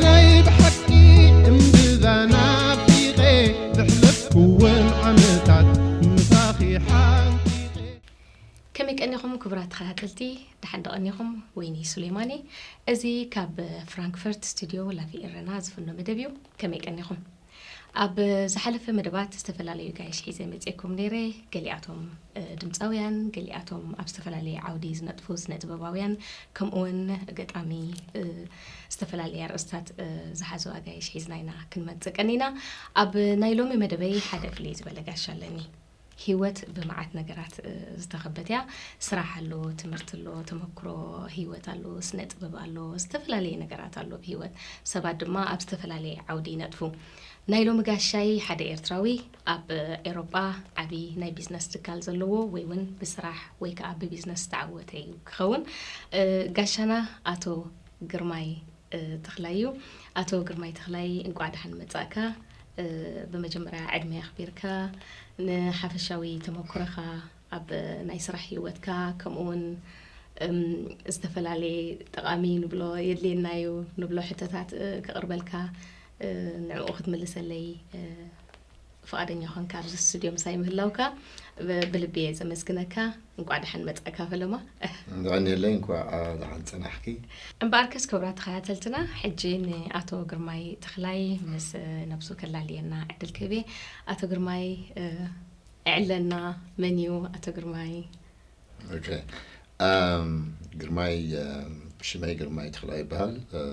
ናይ ብሓቂ እምብዛ ናፊቐ ዘሕለፍኩወን ዓመታት ምሳኺ ሓንፊቐ። ከመይ ቀኒኹም ክቡራት ተኸታተልቲ? ደሓን ዶ ቀኒኹም? ወይኒ ሱሌማን እየ። እዚ ካብ ፍራንክፈርት ስቱድዮ ላቪ ኤረና ዝፍኖ መደብ እዩ። ከመይ ቀኒኹም? ኣብ ዝሓለፈ መደባት ዝተፈላለዩ ጋይሽ ሒዘ መፅኤኩም ነይረ። ገሊኣቶም እ፣ ድምፃውያን፣ ገሊኣቶም ኣብ ዝተፈላለየ ዓውዲ ዝነጥፉ ስነ ጥበባውያን፣ ከምኡውን ገጣሚ፣ እ፣ ዝተፈላለየ ኣርእስታት፣ እ፣ ዝሓዙ ኣጋይሽ ሒዝና ኢና ክንመፅእ ቀኒና። ኣብ ናይ ሎሚ መደበይ ሓደ ፍልይ ዝበለ ጋሻ ኣለኒ። ህይወት ብመዓት ነገራት፣ እ፣ ዝተኸበት እያ። ስራሕ ኣሎ፣ ትምህርቲ ኣሎ፣ ተመክሮ ህይወት ኣሎ፣ ስነ ጥበብ ኣሎ፣ ዝተፈላለየ ነገራት ኣሎ ብህይወት። ሰባት ድማ ኣብ ዝተፈላለየ ዓውዲ ይነጥፉ። ናይ ሎሚ ጋሻይ ሓደ ኤርትራዊ ኣብ ኤሮጳ ዓቢ ናይ ቢዝነስ ትካል ዘለዎ ወይ እውን ብስራሕ ወይ ከኣ ብቢዝነስ ዝተዓወተ እዩ ክኸውን። እ፣ ጋሻና ኣቶ ግርማይ፣ እ፣ ተኽላይ እዩ። ኣቶ ግርማይ ተኽላይ፣ እንቋዕ ደሓን መጻእካ። እ፣ ብመጀመርያ ዕድመ ኣኽቢርካ ንሓፈሻዊ ተመኩሮኻ ኣብ ናይ ስራሕ ህይወትካ፣ ከምኡውን፣ እም፣ ዝተፈላለየ ጠቓሚ ንብሎ የድልየና እዩ ንብሎ ሕቶታት፣ እ፣ ከቕርበልካ፣ እ፣ ንዕኡ ክትምልሰለይ፣ እ፣ ፍቓደኛ ኾንካ ኣብዚ ስቱድዮ ምሳይ ምህላውካ ብ-፣ ብልቢ እየ ዘመስግነካ። እንቋዕ ደሓን መጻእካ ፈለማ። የቐንየለይ፣ እንኳዕ ደሓን ጸናሕኪ። እምበኣርከስ ክቡራት ተኸታተልትና፣ ሕጂ ንኣቶ ግርማይ ተኽላይ ምስ ነብሱ ከላልየና ዕድል ክህብ እየ። ኣቶ ግርማይ፣ እ፣ እዕለና፣ መን እዩ ኣቶ ግርማይ? ኦኬ። ኣም፣ ግርማይ፣ ኣም፣ ሽመይ ግርማይ ተኽላይ ይበሃል። እ፣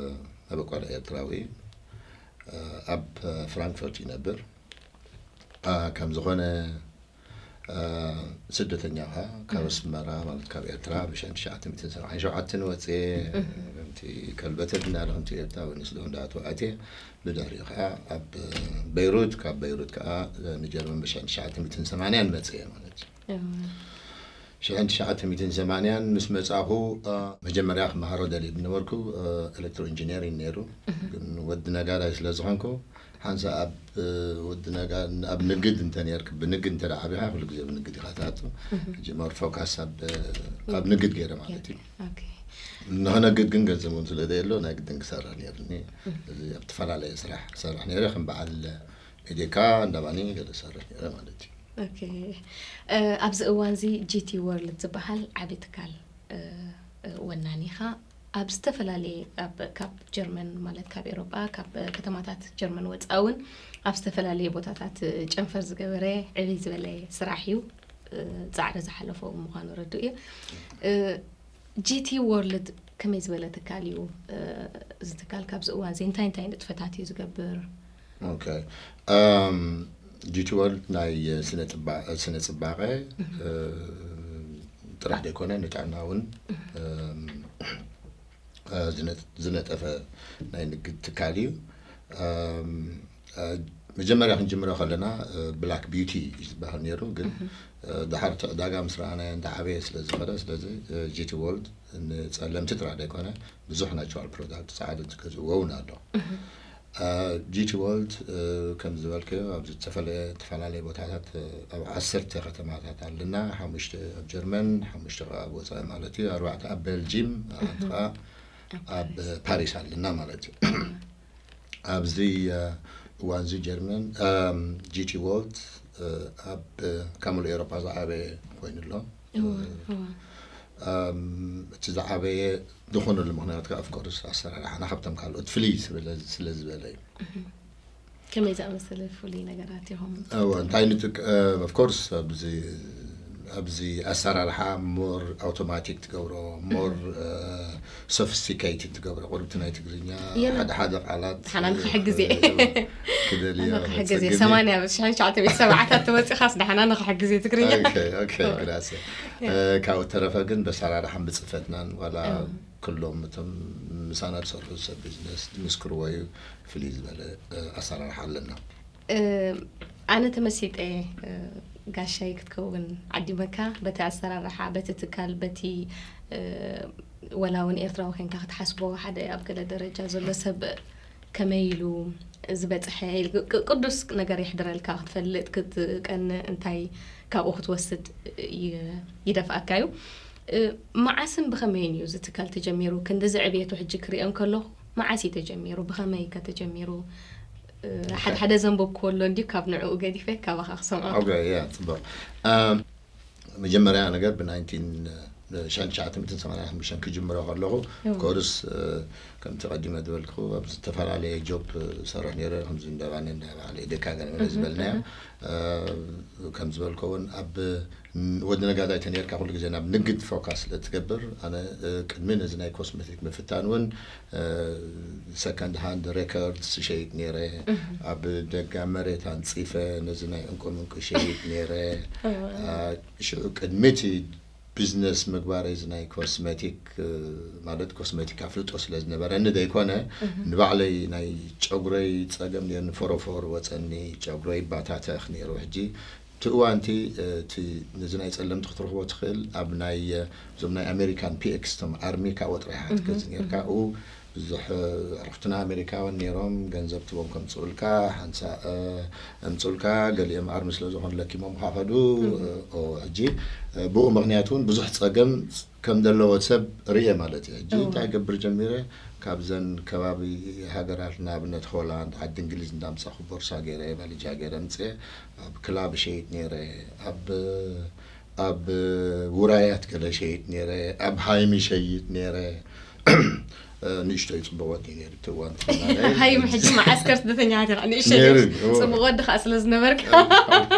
መበቆል ኤርትራዊ፣ እ፣ ኣብ ፍራንክፈርት ይነብር። እ፣ ከም ዝኾነ፣ እ፣ ስደተኛ ኸኣ ካብ ኣስመራ፣ ማለት ካብ ኤርትራ፣ ብሽሕን ትሽዓተ ሚእትን ሰብዓን ሸውዓተን ወፅየ። እህ። ከምቲ ከልበተ ድና ከምቲ ኤርትራ ወይ ንስዶ እንዳኣተወ ኣትየ። ብድሕሪኡ ኸኣ ኣብ በይሩት፣ ካብ በይሩት ከኣ ንጀርመን ብሽሕን ትሽዓተ ሚእትን ሰማንያን መፅየ ማለት እዩ። እም። ሽሕን ትሽዓተ ሚእትን ሰማንያን ምስ መጻኹ፣ እ፣ መጀመርያ ክመሃሮ ደልየ ዝነበርኩ፣ እ፣ ኤሌክትሮ ኢንጂነሪንግ ነይሩ። እህ። ግን ወዲ ነጋዳይ ስለ ዝኾንኩ፣ ሓንሳእ ኣብ፣ እ፣ ወዲ ነጋ-፣ ኣብ ንግድ እንተ ነርክ-፣ ብንግድ እንተ ደኣ ዓቢኻ፣ ኩሉ ግዜ ብንግድ ኢኻ ትኣቱ። እህ። ሕጂ ሞር ፎካስ ኣብ፣ ኣብ ንግድ ገይረ ማለት እዩ። ኦኬ። ንኽነግድ ግን ገንዘብ እውን ስለ ዘየሎ፣ ናይ ግድን ክሰርሕ ነይሩኒ። እህ። እዚ ኣብ ዝተፈላለየ ስራሕ ክሰርሕ ነይረ፣ ከም በዓል ሜዴካ፣ እንዳባኒ ገለ ክሰርሕ ነይረ ማለት እዩ። ኦኬ። እ፣ ኣብዚ እዋን እዚ ጂ ቲ ወርልድ ዝበሃል ዓቢ ትካል፣ እ፣ እ፣ ወናኒ ኢኻ። ኣብ ዝተፈላለየ፣ ኣብ፣ ካብ ጀርመን፣ ማለት ካብ ኤውሮጳ፣ ካብ ከተማታት ጀርመን ወጻኢ እውን ኣብ ዝተፈላለየ ቦታታት፣ እ፣ ጨንፈር ዝገበረ ዕብይ ዝበለ ስራሕ እዩ። እ፣ ጻዕሪ ዝሓለፎ ምዃኑ ርዱእ እዩ። እ፣ ጂ ቲ ወርልድ ከመይ ዝበለ ትካል እዩ? እ፣ እዚ ትካል ካብዚ እዋን እዚ እንታይ እንታይ ንጥፈታት እዩ ዝገብር? ኦኬ። እም፣ ጂ ቲ ወርልድ ናይ ስነ ጽባ-፣ ስነ ጽባቐ፣ እህ። እ፣ ጥራሕ ዘይኮነ ንጥዕና እውን፣ እህ። እም፣ እ፣ ዝነ-፣ ዝነጠፈ ናይ ንግድ ትካል እዩ። እም፣ እ፣ መጀመርያ ክንጅምሮ ከለና፣ እ፣ ብላክ ቢዩቲ እዩ ዝበሃል ነይሩ፣ ግን፣ እህ። እ፣ ድሓር እቲ ዕዳጋ ምስ ረኣናዮ እንዳዓበየ ስለ ዝኸደ፣ ስለዚ፣ እ፣ ጂ ቲ ወርልድ ንጸለምቲ ጥራሕ ዘይኮነ ብዙሕ ናቹራል ፕሮዳክት ጻዕዳ ዝገዝእዎ እውን ኣሎ። እህ። እ፣ ጂ ቲ ወርልድ፣ እ፣ ከም ዝበልክዮ ኣብ ዝተፈላለየ፣ ዝተፈላለየ ቦታታት፣ እ፣ ኣብ ዓሰርተ ከተማታት ኣለና፣ ሓሙሽተ ኣብ ጀርመን፣ ሓሙሽተ ከኣ ኣብ ወጻኢ ማለት እዩ፣ ኣርባዕተ ኣብ ቤልጂም፣ ሓንቲ እህ። ከኣ ኣብ ኣብ ፓሪስ። ፓሪስ ኣለና ማለት እዩ። ኣብዚ፣ እ፣ እዋን እዚ ጀርመን፣ እም፣ ጂ ቲ ወርልድ፣ እ፣ ኣብ፣ እ፣ ካብ ሙሉእ ኤውሮጳ ዝዓበየ ኮይኑ ኣሎ። እወ፣ እ፣ እወ። እም፣ እቲ ዝዓበየ ዝኾነሉ ምኽንያት ከኣ፣ ኦፍ ኮርስ፣ ኣሰራርሓና ካብቶም ካልኦት ፍልይ ስለ፣ ስለ ዝበለ እዩ። እህ። ከመይ ዝኣመሰለ ፍሉይ ነገራት ኢኹም እወ፣ ትጥቀሙ? እንታይ ንጥቅ-፣ እ፣ ኦፍ ኮርስ፣ ኣብዚ፣ ኣብዚ ኣሰራርሓ ሞር ኣውቶማቲክ ትገብሮ፣ ሞር፣ እህ። እ፣ ሶፊስቲኬትድ ትገብሮ። ቁሩብ እቲ ናይ ትግርኛ የለን። ሓደ ሓደ ቃላት፣ ሓና ንኽሕግዝ እየ። እ፣ ክደልዮ ኣነ ክሕግዝ እየ። ክጽግም እየ። ሰማንያ ብሽሕን ትሽዓተ ሚእቲ ሰብዓታት ተወጺኻስ ደሓና ንኽሕግዝ እየ ትግርኛ። ኦኬ፣ ኦኬ፣ እወ። ግራሰ። ያ። እ፣ ካብኡ ተረፈ ግን በሰራርሓን ብጽፈትናን ዋላ እም። ኩሎም እቶም ምሳና ዝሰርሑ ሰብ ቢዝነስ ዝምስክርዎ እዩ። ፍልይ ዝበለ፣ እ፣ ኣሰራርሓ ኣለና። እ፣ ኣነ ተመሲጠ፣ እ፣ ጋሻይ ክትከውን ዓዲመካ፣ በቲ ኣሰራርሓ፣ በቲ ትካል፣ በቲ፣ እ፣ ወላ እውን ኤርትራዊ ኮይንካ ክትሓስቦ፣ ሓደ ኣብ ገለ ደረጃ ዘሎ ሰብ ከመይ ኢሉ ዝበጽሐ ኢል-፣ ቅ-፣ ቅዱስ ነገር የሕድረልካ፣ ክትፈልጥ፣ ክትቀንእ፣ እንታይ ካብኡ ክትወስድ ይ-፣ ይደፍኣካ እዩ። እ፣ መዓስን ብኸመይን እዩ እዚ ትካል ተጀሚሩ? ክንድዚ ዕብየቱ ሕጂ ክሪኦ እንከለኹ፣ መዓስ እዩ ተጀሚሩ? ብኸመይ ከ ተጀሚሩ? ሓደ ሓደ ዘንበብኩዎ ኣሎ እንድዩ፣ ካብ ንዕኡ ገዲፈ ካባኻ ክሰምዖ። ኦኬ፣ ያ፣ ጽቡቕ። ኣም፣ መጀመርያ ነገር ብ1985 ክጅምሮ ከለኹ ኮርስ፣ ከምቲ ቀዲመ ዝበልኩ ኣብ ዝተፈላለየ ጆብ ሰርሕ ነይረ። ከምዚ እንዳ ባኒ፣ እንዳ በዓል ኢደካ ገለ ዝበልናዮ። ከም ዝበልኮ እውን ኣብ ወዲ ነጋዳይ ተነርካ ኩሉ ግዜ ናብ ንግድ ፎካስ ስለ ትገብር፣ ኣነ ቅድሚ ነዚ ናይ ኮስሜቲክ ምፍታን እውን ሰከንድ ሃንድ ሬከርድስ ሸይጥ ነይረ። ኣብ ደጋ መሬት ኣንፂፈ ነዚ ናይ ዕንቁ ምንቁ ሸይጥ ነይረ። ሽዑ ቅድሚ እቲ ቢዝነስ ምግባረይ እዚ ናይ ኮስሜቲክ፣ ማለት ኮስሜቲክ ኣፍልጦ ስለ ዝነበረኒ ዘይኮነ፣ ንባዕለይ ናይ ጨጉረይ ፀገም ነይሩ፣ ንፎሮፎር ወፀኒ፣ ጨጉረይ ይባታተኽ ነይሩ። ሕጂ እቲ እዋንቲ እቲ ነዚ ናይ ፀለምቲ ክትረኽቦ ትኽእል ኣብ ናይ እዞም ናይ ኣሜሪካን ፒኤክስ ቶም ኣርሚ ካብኡ ጥራሕ ክትገዝእ ነርካ። ኣብኡ ብዙሕ ኣዕሩኽትና ኣሜሪካውያን ነይሮም፣ ገንዘብ ትቦም ከምፅኡልካ፣ ሓንሳእ ኣምፅኡልካ፣ ገሊኦም ኣርሚ ስለ ዝኾኑ ለኪሞም ካኸዱ። ኦ፣ ሕጂ ብኡ ምኽንያት እውን ብዙሕ ፀገም ከም ዘለዎ ሰብ ርእየ ማለት እዩ። ሕጂ እንታይ ገብር ጀሚረ፣ ካብዘን ከባቢ ሃገራት ንኣብነት ሆላንድ፣ ዓዲ እንግሊዝ እንዳምፃኹ ቦርሳ ገይረ፣ ባልጃ ገይረ ምፅየ። ኣብ ክላብ ሸይጥ ነይረ፣ ኣብ ኣብ ውራያት ገለ ሸይጥ ነይረ፣ ኣብ ሃይሚ ሸይጥ ነይረ። ንእሽቶይ ጽቡቕ ወዲ ነይሩ እቲ እዋን። ሃይሚ ሕጂ መዓስከር ስደተኛታት ኢኻ። ንእሽቶይ ነይሩ፣ እዎ። ጽቡቕ ወዲ ኸኣ ስለ ዝነበርካ።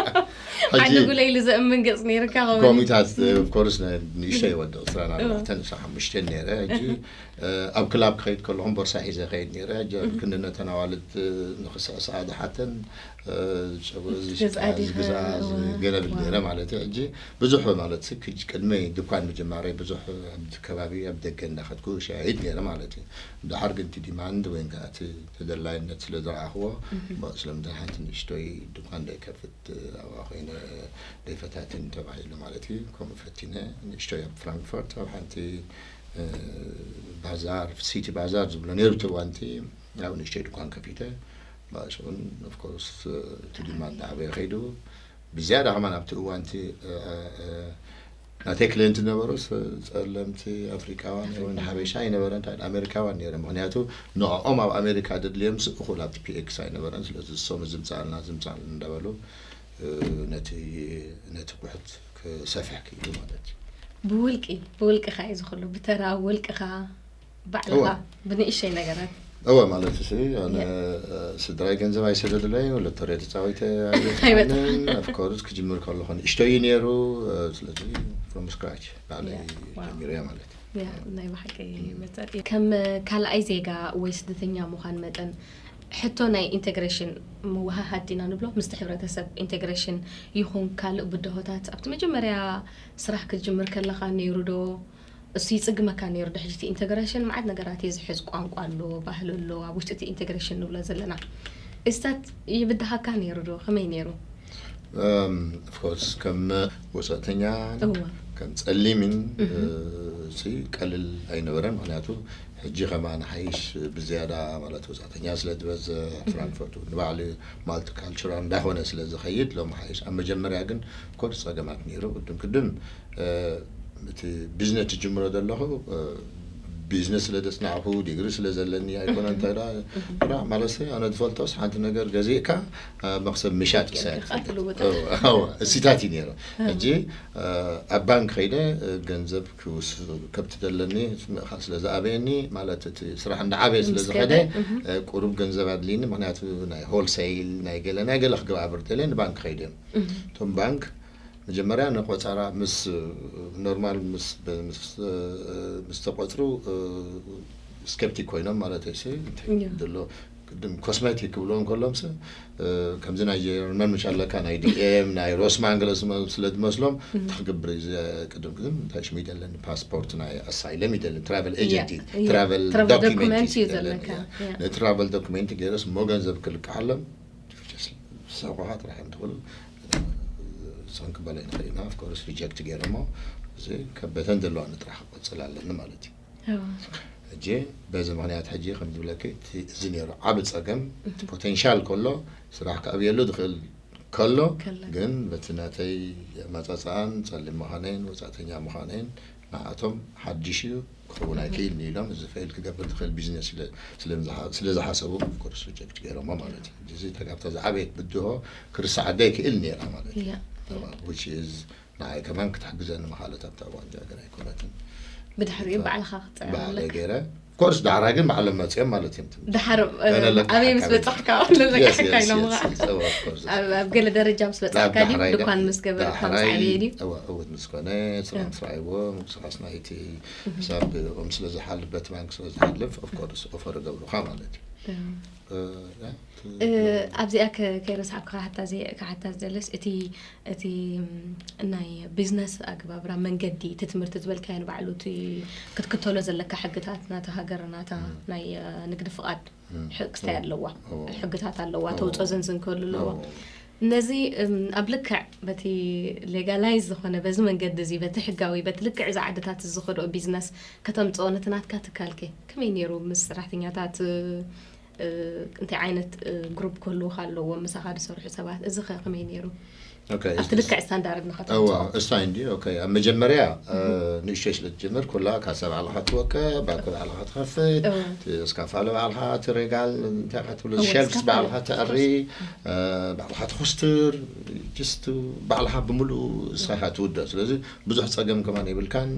ሓንቲ ጉለይሉ ዘእምን ገጽ ነይርካ ከምኡ። ኮሚታት፣ of course፣ ንእሽቶይ ወዲ ዕስራን ኣርባዕተን፣ ዕስራን ሓሙሽተን ነይረ። ሕጂ ኣብ ክላብ ክኸይድ ከለኹም ቦርሳ ሒዘ ኸይድ ነይረ። ሕጂ ክንዲ ነተን ኣዋልድ ንኽስዕስዓ ዝሓተን ጨጉሪ እዚ ዝገዝኣ ሽቃ፣ ዲኻ? ዝግዛ፣ እዋ። ዝገለብል ዋው። ነይረ ማለት እዩ። ሕጂ ብዙሕ ማለት ሲ፣ ክጅ-፣ ቅድሚ ድኳን ምጅማረይ ብዙሕ ኣብቲ ከባቢ ኣብ ደገ እንዳኸድኩ ሸይጥ ነይረ ማለት እዩ። ድሓር ግን እቲ ዲማንድ ወይ ከዓ እቲ ተደላይነት ስለ ዝረኣኽዎ፣ እሞ ስለምንታይ ሓንቲ ንእሽቶይ ድኳን ደይከፍት ኣብኣ ኮይነ ደይፈታትን ተባሂሉ ማለት እዩ። ከምኡ ፈቲነ ንእሽቶይ ኣብ ፍራንክፈርት ኣብ ሓንቲ፣ እ፣ ባዛር፣ ሲቲ ባዛር ዝብሎ ነይሩ እቲ እዋንቲ፣ ኣብ ንእሽቶይ ድኳን ከፊተ። ብኣሽኡን of course እቲ ዲማንድ እናዓበየ ከይዱ። ብዝያዳ ከማን ኣብቲ እዋንቲ፣ እ፣ እ፣ ናተይ ክሊየንት ዝነበሩ ጸለምቲ ኣፍሪቃውያን ወይ ሓበሻ ኣይነበረን፣ እንታይ ኣሜሪካውያን ነይሮም። ምኽንያቱ ንዕኦም ኣብ ኣሜሪካ ደድልዮም ስ-፣ እኹል ኣብቲ ፒኤክስ ኣይነበረን። ስለዚ እሶም እዚ ምጻልና፣ እዚ ምጻልና እንዳበሉ፣ እ፣ ነቲ፣ ነቲ ቁሕት ክሰፍሕ ክኢሉ ማለት እዩ። ብውልቂ፣ ብውልቅኻ እዩ ዝኽሉ፣ ብተራ ውልቅኻ፣ ባዕልኻ፣ እወ። ብንእሽተይ ነገራት። እወ፣ ማለት እሲ፣ ኣነ፣ ያ። እ፣ ስድራይ ገንዘብ ኣይሰደዱለይ፣ ሎተሪ ተጻዊተ ኣይበጽሓንን። ኣይበጽሓን። Of course፣ ክጅምር ከለኹ ንእሽቶ እዩ ነይሩ፣ እ፣ ስለዚ from scratch ባዕለይ ያ፣ ዋው። ጀሚረ ማለት እዩ። ያ፣ ናይ ብሓቂ መጻኢ። ከም ካልኣይ ዜጋ ወይ ስደተኛ ምዃን መጠን፣ ሕቶ ናይ ኢንተግሬሽን ምውሃሃድ ዲና ንብሎ፣ ምስቲ ሕብረተሰብ ኢንተግሬሽን ይኹን ካልእ ብድሆታት፣ ኣብቲ መጀመርያ ስራሕ ክትጅምር ከለኻ ነይሩ ዶ? እሱ ይጽግመካ ነይሩ ዶ? ሕጂ እቲ ኢንተግሬሽን መዓት ነገራት እዩ ዝሕዝ፣ ቋንቋ ኣሎ፣ ባህሊ ኣሎ፣ ኣብ ውሽጢ እቲ ኢንተግሬሽን ንብሎ ዘለና። እዚታት ይብድሃካ ነይሩ ዶ? ከመይ ነይሩ? እም፣ of course፣ ከም ወጻእተኛ፣ እወ። ከም ጸሊምን፣ እህ። እ፣ ሲ ቀልል ኣይነበረን። ምኽንያቱ ሕጂ ከማን ሓይሽ ብዝያዳ ማለት ወጻእተኛ ስለ ዝበዝሕ፣ እህ። ፍራንክፈርት ንባዕሉ ማልቲካልቸራል እንዳኾነ ስለ ዝኸይድ፣ ሎም ሓይሽ። ኣብ መጀመርያ ግን ኮርስ ጸገማት ነይሩ። ቅድም ቅድም፣ እ፣ እቲ ቢዝነስ ትጅምሮ ዘለኹ፣ እ፣ ቢዝነስ ስለ ዘጽናዕኩ፣ ዲግሪ ስለ ዘለኒ ኣይኮነን። እህ። እንታይ ደኣ፣ እህ። ደኣ ማለት ኣነ ዝፈልጦስ ሓንቲ ነገር ገዚእካ፣ እ፣ መኽሰብ ምሻጥ ጌርካ ኢሳይ ከኣ ትልውጥ። እወ፣ እወ፣ እሲታት እዩ ነይሩ። እህ። ሕጂ፣ እ፣ ኣብ ባንክ ከይደ፣ እ፣ ገንዘብ ክውስ-፣ ከብቲ ዘለኒ ምእኻል ስለ ዝኣበየኒ፣ ማለት እቲ ስራሕ እንዳዓበየ ስለ ምስ ዝኸደ፣ ከደ፣ እህ። እ፣ ቁሩብ ገንዘብ ኣድልይኒ፣ ምኽንያቱ ናይ ሆልሴይል፣ ናይ ገለ፣ ናይ ገለ ክገብር ደልየ ንባንክ ከይደ። እህ። እቶም ባንክ መጀመርያ ንቆጸራ ምስ፣ ኖርማል ምስ፣ ምስ፣ ምስ ተቆጽሩ፣ እ፣ ስኬፕቲክ ኮይኖም ማለት እዩ። ሲ፣ እንታይ እያ። ዘሎ ቅድም ኮስሜቲክ ክብልዎ እንከሎም ሲ፣ እ፣ ከምዚ ናይ ጀርመን ምሽ ኣለካ፣ ናይ ዲ ኤም፣ ናይ ሮስማን ገለ ስመ-፣ ስለ ዝመስሎም፣ እም። እንታይ ክገብር እዩ? እዚ ቅድም ቅድም እንታይ ሽሙ ይደለን? ፓስፖርት ናይ ኣሳይለም ይደለን፣ ትራቨል እያ፣ ኤጀንት እዩ፣ እያ። ትራቨል ትራቨል ዶክመንት ዶክመንት እዩ እዩ ደለን፣ ዘለካ፣ እያ። እያ። ነቲ ትራቨል ዶክመንት ገይረስ እሞ ገንዘብ ክልቅሓሎም፣ ሰብኳ ጥራሕ እዮም ትኽእሉ። ሰንኪ በላይ ንኽእል ኢና፣ of course፣ ሪጀክት ገይረሞ፣ እዚ ከበተን ዘለዋ ንጥራሕ ክቆጽል ኣለኒ ማለት እዩ። እዎ። ሕጂ በዚ ምኽንያት ሕጂ ከም ዝብለኪ፣ እቲ፣ እዚ ነይሩ ዓቢ ጸገም፣ እቲ እህ። ፖቴንሻል ከሎ፣ ስራሕ ክኣብየሉ ዝኽእል ከሎ፣ ከሎ። ግን በቲ ናተይ ኣመጻጽኣን ጸሊም ምዃነይን ወጻእተኛ ምዃነይን ንዓቶም ሓድሽ እዩ፣ ክኸውን ኣይክእልን ኢሎም፣ እዚ ፌል ክገብር ዝኽእል ቢዝነስ ስለ ዝሓሰቡ ኮርስ ሪጀክት ገይሮሞ ማለት እዩ። እዚ ተጋብታ ዝዓበየት ብድሆ ክርስዓ ዶ ኣይክእል ነይራ ማለት እዩ። ዊች ኢዝ ንዓይ ከማን ክትሕግዘኒ ምኻለት ኣብታ እዋን ጃገር ኣይኮነትን። ብድሕሪኡ ባዕልኻ ክትፅዕር ባዕለ ገይረ ኮርስ ዳሕራይ ግን ባዕሎም መፅኦም ማለት እዮም። ዳሕር ኣበይ ምስ በፃሕካ ለለቃሕካ ኢሎም ኣብ ገለ ደረጃ ምስ በፃሕካ ድዩ ድኳን ምስ ገበርካ ምስ ዓበየ ድዩ? እወ፣ ዕውት ምስ ኮነ ስራ ምስ ረኣይዎ ምንቅስቃስ ናይቲ ሂሳብ ብኦም ስለ ዝሓልፍ በቲ ባንክ ስለ ዝሓልፍ ኦፍኮርስ ኦፈር ገብሩካ ማለት እዩ። ኣብዚኣ ከይረስሓብካ ክሓታ ዝደልስ እቲ እቲ ናይ ቢዝነስ ኣገባብራ መንገዲ እቲ ትምህርቲ ዝበልካዮ ንባዕሉ እቲ ክትክተሎ ዘለካ ሕግታት ናታ ሃገር ናታ ናይ ንግዲ ፍቓድ ክስታይ ኣለዋ፣ ሕግታት ኣለዋ፣ ተውፅኦ ዘንዝን ክህሉ ኣለዋ። ነዚ ኣብ ልክዕ በቲ ሌጋላይዝ ዝኾነ በዚ መንገዲ እዚ በቲ ሕጋዊ በቲ ልክዕ እዚ ዓድታት ዝኸድኦ ቢዝነስ ከተምፅኦ ነቲ ናትካ ትካልከ ከመይ ነይሩ ምስ ሰራሕተኛታት እንታይ ዓይነት ግሩፕ ክህልውካ ኣለዎ ምሳኻ ዝሰርሑ ሰባት እዚ ከ ከመይ ነይሩ? ኣብቲ ልክዕ ስታንዳርድ ንኸተምፅኦ እስታይ እንዲ ኦኬ ኣብ መጀመርያ ንእሽተይ ስለ ትጀምር ኩላ ካሳ ባዕልኻ ትወቀ ባንክ ባዕልኻ ትኸፍት እስካፋለ ባዕልኻ ትሬጋል እንታይ ትብሎ ሸልፍስ ባዕልኻ ተዕሪ ባዕልኻ ትኹስትር ጅስቱ ባዕልኻ ብምሉእ እስኻ ትውደእ ስለዚ ብዙሕ ፀገም ከማን የብልካን።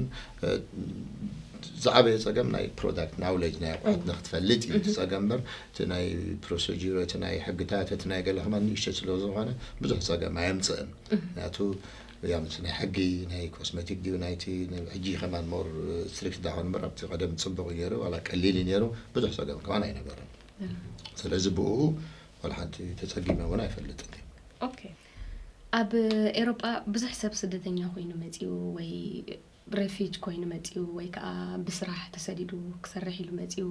ዝዓበየ ፀገም ናይ ፕሮዳክት ናውሌጅ ናይ ኣቑሑት ንክትፈልጥ እዩ እቲ ፀገም እምበር እቲ ናይ ፕሮሲጁር እቲ ናይ ሕግታት እቲ ናይ ገለ ከማን ንእሽተይ ስለ ዝኾነ ብዙሕ ፀገም ኣየምፅእን። ምክንያቱ ያምስ ናይ ሕጊ ናይ ኮስሜቲክ ድዩ ናይቲ ሕጂ ከማን ሞር ስትሪክት ዳኾን እምበር ኣብቲ ቀደም ፅቡቅ እዩ ነይሩ ዋላ ቀሊል እዩ ነይሩ ብዙሕ ፀገም ከማን ኣይነበረን። ስለዚ ብኡ ዋላ ሓንቲ ተፀጊመ እውን ኣይፈልጥን። ኦኬ ኣብ ኤሮጳ ብዙሕ ሰብ ስደተኛ ኮይኑ መፂኡ ወይ ሬፊጅ ኮይኑ መፂኡ ወይ ከዓ ብስራሕ ተሰዲዱ ክሰርሕ ኢሉ መፂኡ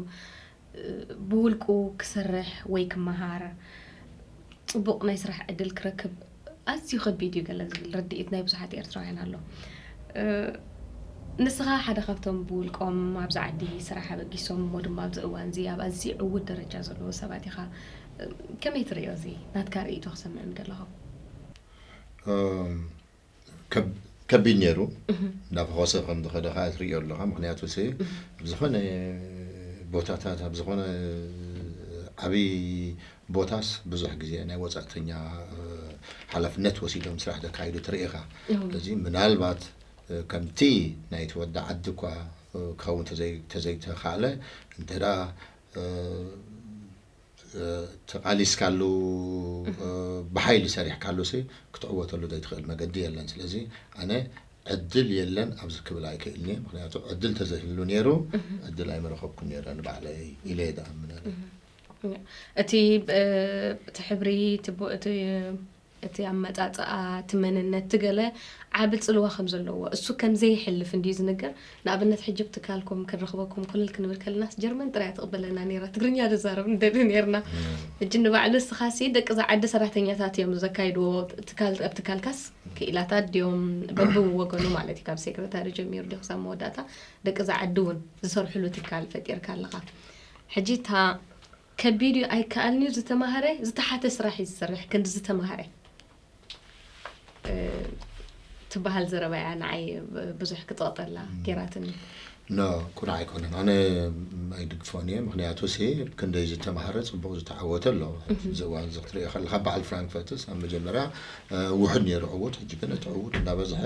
ብውልቁ ክሰርሕ ወይ ክመሃር ፅቡቕ ናይ ስራሕ ዕድል ክረክብ ኣዝዩ ከቢድ እዩ ገለ ዝብል ርድኢት ናይ ብዙሓት ኤርትራውያን ኣሎ። ንስኻ ሓደ ካብቶም ብውልቆም ኣብዚ ዓዲ ስራሕ ኣበጊሶም እሞ ድማ ኣብዚ እዋን እዚ ኣብ ኣዝዩ ዕዉት ደረጃ ዘለዉ ሰባት ኢኻ። ከመይ ትርእዮ እዚ ናትካ ርእይቶ ክሰምዕ ምደለኹ? ከቢድ ነይሩ። እናፈኾሰ ከም ዝኸደ ከዓ ትርእዮ ኣለኻ። ምክንያቱ ሲ ኣብ ዝኾነ ቦታታት ኣብ ዝኾነ ዓብዪ ቦታስ ብዙሕ ግዜ ናይ ወፃእተኛ ሓላፍነት ወሲዶም ስራሕ ዘካይዱ ትርኢ ኢኻ። ስለዚ ምናልባት ከምቲ ናይቲ ወዲ ዓዲ እኳ ክኸውን ተዘይተኻእለ እንተ ተቓሊስካሉ ብሓይሊ ሰሪሕካሉ ሲ ክትዕወተሉ ዘይትኽእል መገዲ የለን። ስለዚ ኣነ ዕድል የለን ኣብዚ ክብል ኣይክእልን እየ። ምክንያቱ ዕድል ተዘይህሉ ነይሩ ዕድል ኣይምረኸብኩን ነይረ ንባዕለይ ኢለ እየ ዝኣምን ኣነ። እቲ እቲ ሕብሪ እቲ ኣመፃፅኣ እቲ መንነት እቲ ገለ ዓቢ ፅልዋ ከም ዘለዎ እሱ ከም ዘይሕልፍ እንድዩ ዝንገር። ንኣብነት ሕጂ ብትካልኩም ክንረኽበኩም ኮለል ክንብል ከለናስ ጀርመን ጥራይ ትቕበለና ነይራ ትግርኛ ንዛረብ ንደሊ ነይርና። ሕጂ ንባዕሉ እስኻሲ ደቂ እዛ ዓዲ ሰራሕተኛታት እዮም ዘካይድዎ። ትካል ኣብ ትካልካስ ክኢላታት ድዮም በብወገኑ ማለት እዩ ካብ ሴክረታሪ ጀሚሩ ድዮ ክሳብ መወዳእታ ደቂ እዛ ዓዲ እውን ዝሰርሕሉ ትካል ፈጢርካ ኣለኻ። ሕጂ እታ ከቢድ እዩ ኣይከኣልን እዩ ዝተማሃረ ዝተሓተ ስራሕ እዩ ዝሰርሕ ክንዲ ዝተማሃረ ትበሃል ዘረባ እያ ንዓይ ብዙሕ ክጠቕጠላ ገይራትኒ። ኖ ኩና ኣይኮነን ኣነ ኣይድግፎን እየ። ምክንያቱ ሲ ክንደይ ዝተማሃረ ፅቡቅ ዝተዓወተ ኣሎ። እዚ እዋን እዚ ክትሪኦ ከለካ በዓል ፍራንክፈርትስ ኣብ መጀመርያ ውሑድ ነይሩ ዕዉት ሕጂ ግን እቲ ዕዉት እንዳበዝሐ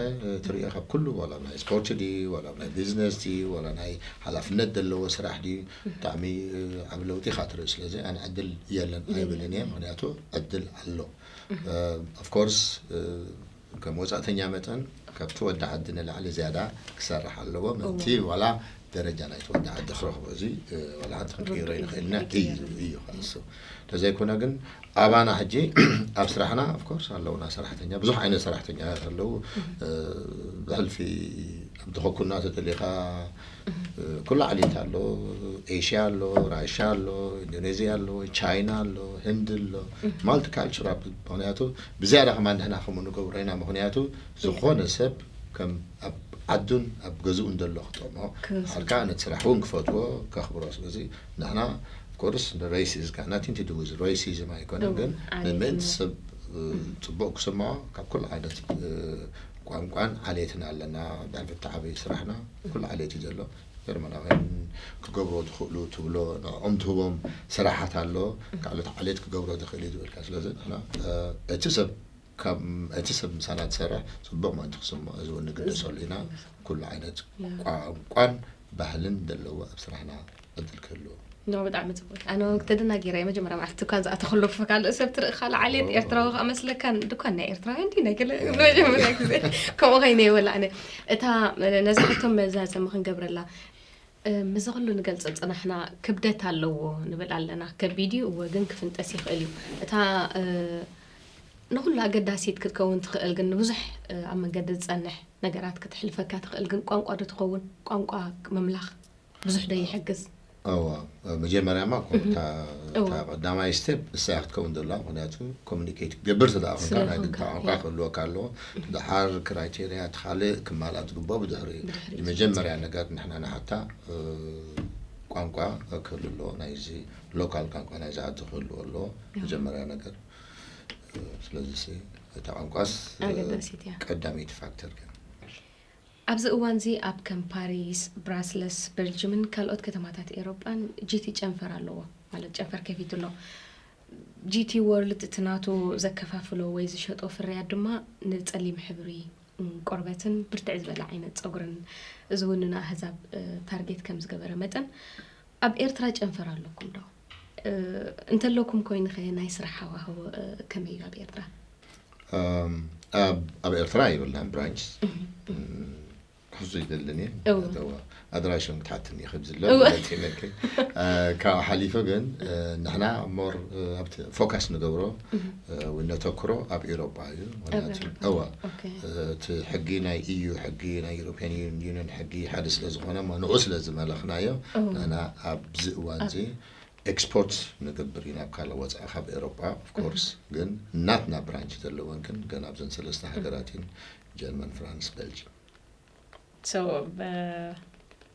ትሪኦ ካብ ኩሉ ዋላ ናይ ስፖርት ድዩ ዋላ ናይ ቢዝነስ ድዩ ዋላ ናይ ሓላፍነት ዘለዎ ስራሕ ድዩ ብጣዕሚ ዓብ ለውጢ ኢካ ትርኢ። ስለዚ ኣነ ዕድል የለን ኣይብልን እየ ምክንያቱ ዕድል ኣሎ። ኦፍኮርስ ከም ወፃእተኛ መጠን ካብቲ ወዲ ዓዲ ንላዕሊ ዝያዳ ክሰርሕ ኣለዎ ምእንቲ ዋላ ደረጃ ናይቲ ወዲ ዓዲ ክረኽቦ እዚ ዋላ ሓንቲ ክንቅይሮ ይንኽእልና እዩ እዩ ክኣስብ እንተዘይኮነ ግን ኣባና ሕጂ ኣብ ስራሕና ኦፍኮርስ ኣለውና ሰራሕተኛ ብዙሕ ዓይነት ሰራሕተኛታት ኣለዉ። ብሕልፊ ኣብ ድኸኩና ተደሊኻ ኩሉ ዓሌት ኣሎ። ኤሽያ ኣሎ፣ ራሻ ኣሎ፣ ኢንዶኔዝያ ኣሎ፣ ቻይና ኣሎ፣ ህንዲ ኣሎ። ማልቲካልቸራል ምክንያቱ ብዝያዳ ከማን ንሕና ከምኡ ንገብሮ ኢና። ምክንያቱ ዝኾነ ሰብ ከም ኣብ ዓዱን ኣብ ገዝኡን ዘሎ ክጠቕሞ ሓልካ ነቲ ስራሕ እውን ክፈትዎ ከኽብሮ። ስለዚ ንሕና ኮርስ ንሬሲዝ ካ ናቲን ቱ ዱ ዊዝ ሬሲዝም ኣይኮነን ግን ንምእንቲ ሰብ ፅቡቅ ክስምዖ ካብ ኩሉ ዓይነት ቋንቋን ዓሌትን ኣለና። ብሕልፊ እቲ ዓበይ ስራሕና ኩሉ ዓሌት እዩ ዘሎ። ጀርመናውያን ክገብሮ ትኽእሉ ትብሎ ንዕኦም ትህቦም ስራሓት ኣሎ። ካብ ዕለት ዓሌት ክገብሮ ትኽእል እዩ ትብልካ። ስለዚ ንሕና እቲ ሰብ ካብ እቲ ሰብ ምሳና ትሰርሕ ጽቡቕ ምእንቲ ክስምዖ እዚ እውን ንግደሰሉ ኢና። ኩሉ ዓይነት ቋንቋን ባህልን ዘለዎ ኣብ ስራሕና ዕድል ክህልዎ። ኖ፣ ብጣዕሚ ጽቡቅ። ኣነ ተደናጊረ መጀመርያ መዓልቲ ድኳን ዝኣተኸሉ፣ ካልእ ሰብ ትርኢ፣ ካልእ ዓሌት ኤርትራዊ ከኣ መስለካ፣ ድኳን ናይ ኤርትራውያን ድዩ ናይ ገለ፣ መጀመርያ ግዜ ከምኡ ኮይነ ይበላ። ኣነ እታ ነዛ ሕቶ መዛዘሚ ክንገብረላ፣ እ፣ ምስዚ ኩሉ ንገልጾ ዝጸናሕና ክብደት ኣለዎ ንብል ኣለና። ከቢድ እዩ፣ እወ፣ ግን ክፍንጠስ ይኽእል እዩ። እታ፣ እ፣ ንኹሉ ኣገዳሲት ክትከውን ትኽእል፣ ግን ንብዙሕ፣ እ፣ ኣብ መንገዲ ዝጸንሕ ነገራት ክትሕልፈካ ትኽእል፣ ግን ቋንቋ ዶ ትኸውን? ቋንቋ ምምላኽ ብዙሕ ዶ ይሕግዝ? እዋ፣ መጀመርያማ እኮ እታ እታ ቀዳማይ ስቴፕ እሳ ክትከውን ዘላ፣ ምክንያቱ ኮሚኒኬት ክትገብር ስለ ዝኾንካ ናይ ግድታ ቋንቋ ክህልወካ ኣለዎ። ድሓር ክራይቴርያ እቲ ካልእ ክማልኣ ትግብኦ ብድሕሪ እዩ። መጀመርያ ነገር ንሕና ንሓታ ቋንቋ ክህሉ ኣለዎ፣ ናይዚ ሎካል ቋንቋ ናይዚ ዓዲ ክህልዎ ኣለዎ መጀመርያ ነገር። ስለዚ እታ ቋንቋስ ኣገዳሲት እያ። ቀዳመይቲ ፋክተር ግን ኣብዚ እዋንዚ ኣብ ከም ፓሪስ፣ ብራስለስ፣ በልጅምን ካልኦት ከተማታት ኤሮጳን ጂቲ ጨንፈር ኣለዎ፣ ማለት ጨንፈር ከፊቱ ኣሎ። ጂቲ ወርልድ እቲ ናቱ ዘከፋፍሎ ወይ ዝሸጦ ፍርያት ድማ ንጸሊም ሕብሪ ቆርበትን ብርትዕ ዝበለ ዓይነት ጸጉርን፣ እዚ እውን ንኣህዛብ ታርጌት ከም ዝገበረ መጠን፣ ኣብ ኤርትራ ጨንፈር ኣለኩም ዶ? እንተለኩም ኮይንኸ ናይ ስራሕ ሃዋህው ከመይ እዩ ኣብ ኤርትራ? ኣብ ኤርትራ የብልናን ብራንች። ክሕዙ ይደልን እየ። ኣድራሽም ክትሓትኒ ይኽእል ዝሎ። ካብ ሓሊፈ ግን ንሕና ሞር ኣብቲ ፎካስ ንገብሮ ወይ ነተክሮ ኣብ ኤሮጳ እዩ። ምክንያቱ እዋ እቲ ሕጊ ናይ ኢዩ ሕጊ ናይ ዩሮፒያን ዩኒየን ሕጊ ሓደ ስለ ዝኾነ ንኡ ስለ ዝመለኽናዮ ንሕና ኣብዚ እዋን እዚ ኤክስፖርት ንገብር ኢና ካብ ካልእ ወፃኢ ካብ ኤሮጳ ኦፍኮርስ። ግን ናትና ብራንች ዘለወን ግን ገና ኣብዘን ሰለስተ ሃገራት እየን፣ ጀርመን፣ ፍራንስ፣ በልጅም።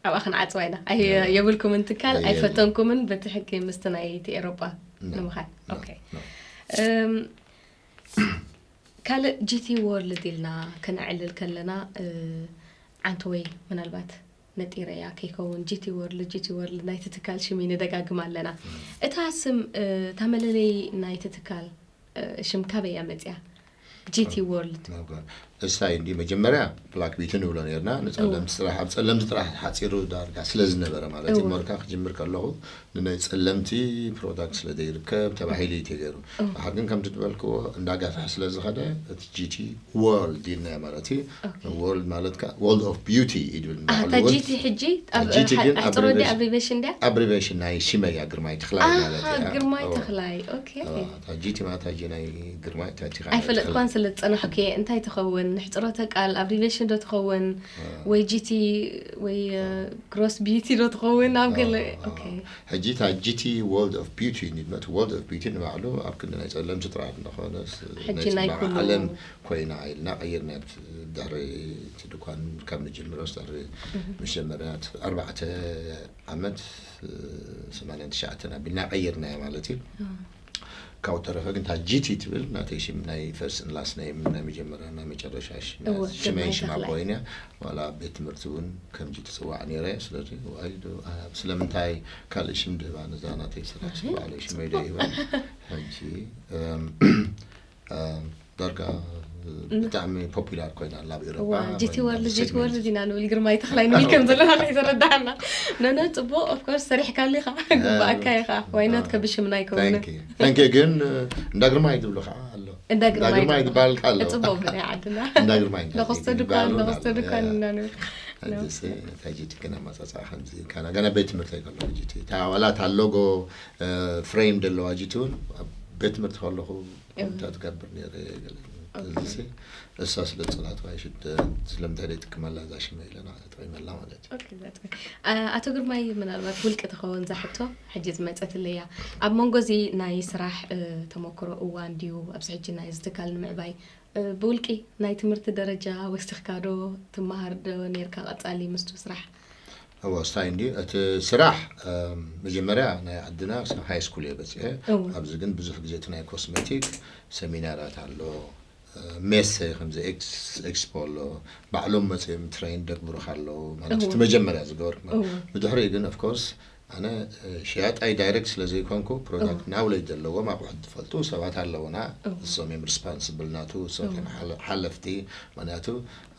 ኣብኣ ክንዓፅዋ ኢና። የብልኩምን ትካል ኣይፈተንኩምን በቲ ሕጊ ምስቲ ናይቲ ኤሮጳ ንምኻድ። ካልእ ጂቲ ወርልድ ኢልና ከነዕልል ከለና ዓንተወይ ምናልባት ነጢረ እያ ከይከውን፣ ጂቲ ወርልድ፣ ጂቲ ወርልድ ናይቲ ትካል ሽም ንደጋግም ኣለና። እታ ስም፣ እታ መለለዪ ናይቲ ትካል ሽም ካበይ እያ መጺኣ? ጂቲ ወርልድ። እሳ እንዲ መጀመርያ ብላክ ቢቲ ንብሎ ነርና፣ ንጸለምቲ ስራሕ፣ ኣብ ጸለምቲ ጥራሕ ሓጺሩ ዳርጋ ስለ ዝነበረ ማለት እዩ። ሞርካ ክጅምር ከለኹ ንናይ ጸለምቲ ፕሮዳክት ስለ ዘይርከብ ተባሂሉ እዩ ተገይሩ። ድሓር ግን ከምቲ ዝበልክዎ እንዳጋፍሐ ስለ ዝኸደ እቲ ጂቲ ወርልድ ኢልናዮ ማለት እዩ። ወርልድ ማለት ከዓ ወርልድ ኦፍ ቢዩቲ እዩ ድብል። እታ ጂቲ ሕጂ ጂቲ ግን ኣሕፅሮ ድያ ኣብሪቬሽን ድያ? ኣብሪቬሽን ናይ ሽመያ ግርማይ ተኽላይ ማለት እያ። ግርማይ ተኽላይ። ኦኬ። እታ ጂቲ ማለት ሕጂ ናይ ግርማይ ታቲኻ ኣይፈለጥኳን ስለ ዝፀናሕኩ እየ። እንታይ ትኸውን? ንሕፅሮተ ቃል ኣብሪቬሽን ዶ ትኸውን? ወይ ጂቲ ወይ ግሮስ ቢዩቲ ዶ ትኸውን? ኣብ ገለ ኦኬ። ሕጂ እታ ጂቲ ወርልድ ኦፍ ቢዩቲ ንድመት ወርልድ ኦፍ ቢዩቲ ንባዕሉ ኣብ ክንዲ ናይ ፀለምቲ ጥራሕ እንደኾነ ሕጂ ናይ ኩሉ ዓለም ኮይና ኢልና ቀይርና። ድሕሪ እቲ ድኳን ካብ ምጅምሮ ድሕሪ መጀመርያ ኣርባዕተ ዓመት ሰማንያን ትሽዓተን ኣቢልና ቀይርናዮ ማለት እዩ። ካብኡ ተረፈ ግን እታ ጂቲ ትብል ናተይ ሽም ናይ ፈርስት ላስት ኔም ናይ መጀመርያ ናይ መጨረሻ ሽመይ ሽማ ኮይነ ዋላ ኣብ ቤት ትምህርቲ እውን ከምዚ ትፅዋዕ ነይረ። ስለዚ ዋይ ዶ ስለምንታይ ካልእ ሽም ድህባ ነዛ ናተይ ስራሕ ባዕለይ ሽመይ ዶ ይህባ ሕጂ ዳርጋ ብጣዕሚ ፖፑላር ኮይና ኣላ ኣብ ኤሮፓ። ጂቲ ወርልድ ጂቲ ወርልድ ኢና ንብል ግርማይ ተኽላይ ንብል ከም ዘለና ከይተረዳእና። ነነ ጽቡቕ ኦፍ ኮርስ ሰሪሕካሉ ኢኻ ግባኣካ ኢኻ። ዋይ ኖት ከብሽምና ኣይከውንን። ታንኪ ግን እንዳ ግርማይ ዝብሉ ከዓ ኣሎ። እንዳ ግርማይ ዝበሃል ከዓ ኣሎ። ጽቡቕ ናይ ዓድና። እንዳ ግርማይ ለኸስተ ድኳን ለኸስተ ድኳን እና ንብል። እታ ጂቲ ግን ኣመጻጽኣ ከምዚ ካና ገና ቤት ትምህርቲ ኣይከለኹ ጂቲ እታ ዋላ እታ ሎጎ ፍሬም ዘለዋ ጂቲ እውን ኣብ ቤት ትምህርቲ ከለኹ እንታይ ትገብር ነይረ እዚሲ እሳ ስለ ፅላት ዋይ ሽደ ስለምንታይ ዘይጥቀመላ እዛ ሽመ ኢለና ተጠቂመላ ማለት እዩ። ኣቶ ግርማይ ምናልባት ውልቂ ትኸውን ዛሕቶ ሕጂ ዝመፀትለይ እያ። ኣብ መንጎ እዚ ናይ ስራሕ ተመክሮ እዋን ድዩ ኣብዚ ሕጂ ናይ እዚ ትካል ንምዕባይ ብውልቂ ናይ ትምህርቲ ደረጃ ወሲኽካ ዶ ትመሃር ዶ ነርካ ቀፃሊ ምስቱ ስራሕ? እወ ስታይ እንዲ እቲ ስራሕ መጀመርያ ናይ ዓድና ሃይ ስኩል እየ በፅሐ። ኣብዚ ግን ብዙሕ ግዜ እቲ ናይ ኮስሜቲክ ሰሚናራት ኣሎ ሜሰ ከምዚ ኤክስፖ ኣሎ፣ ባዕሎም መፅኦም ትሬን ደግብሩካ ኣለዉ ማለት እቲ መጀመርያ ዝገበርኩ። ብድሕሪኡ ግን ኦፍኮርስ ኣነ ሽያጣይ ዳይሬክት ስለ ዘይኮንኩ ፕሮዳክት ናውለጅ ዘለዎም ኣቑሑት ዝፈልጡ ሰባት ኣለውና። እሶም እዮም ሪስፖንስብል ናቱ፣ እሶም እዮም ሓለፍቲ። ምክንያቱ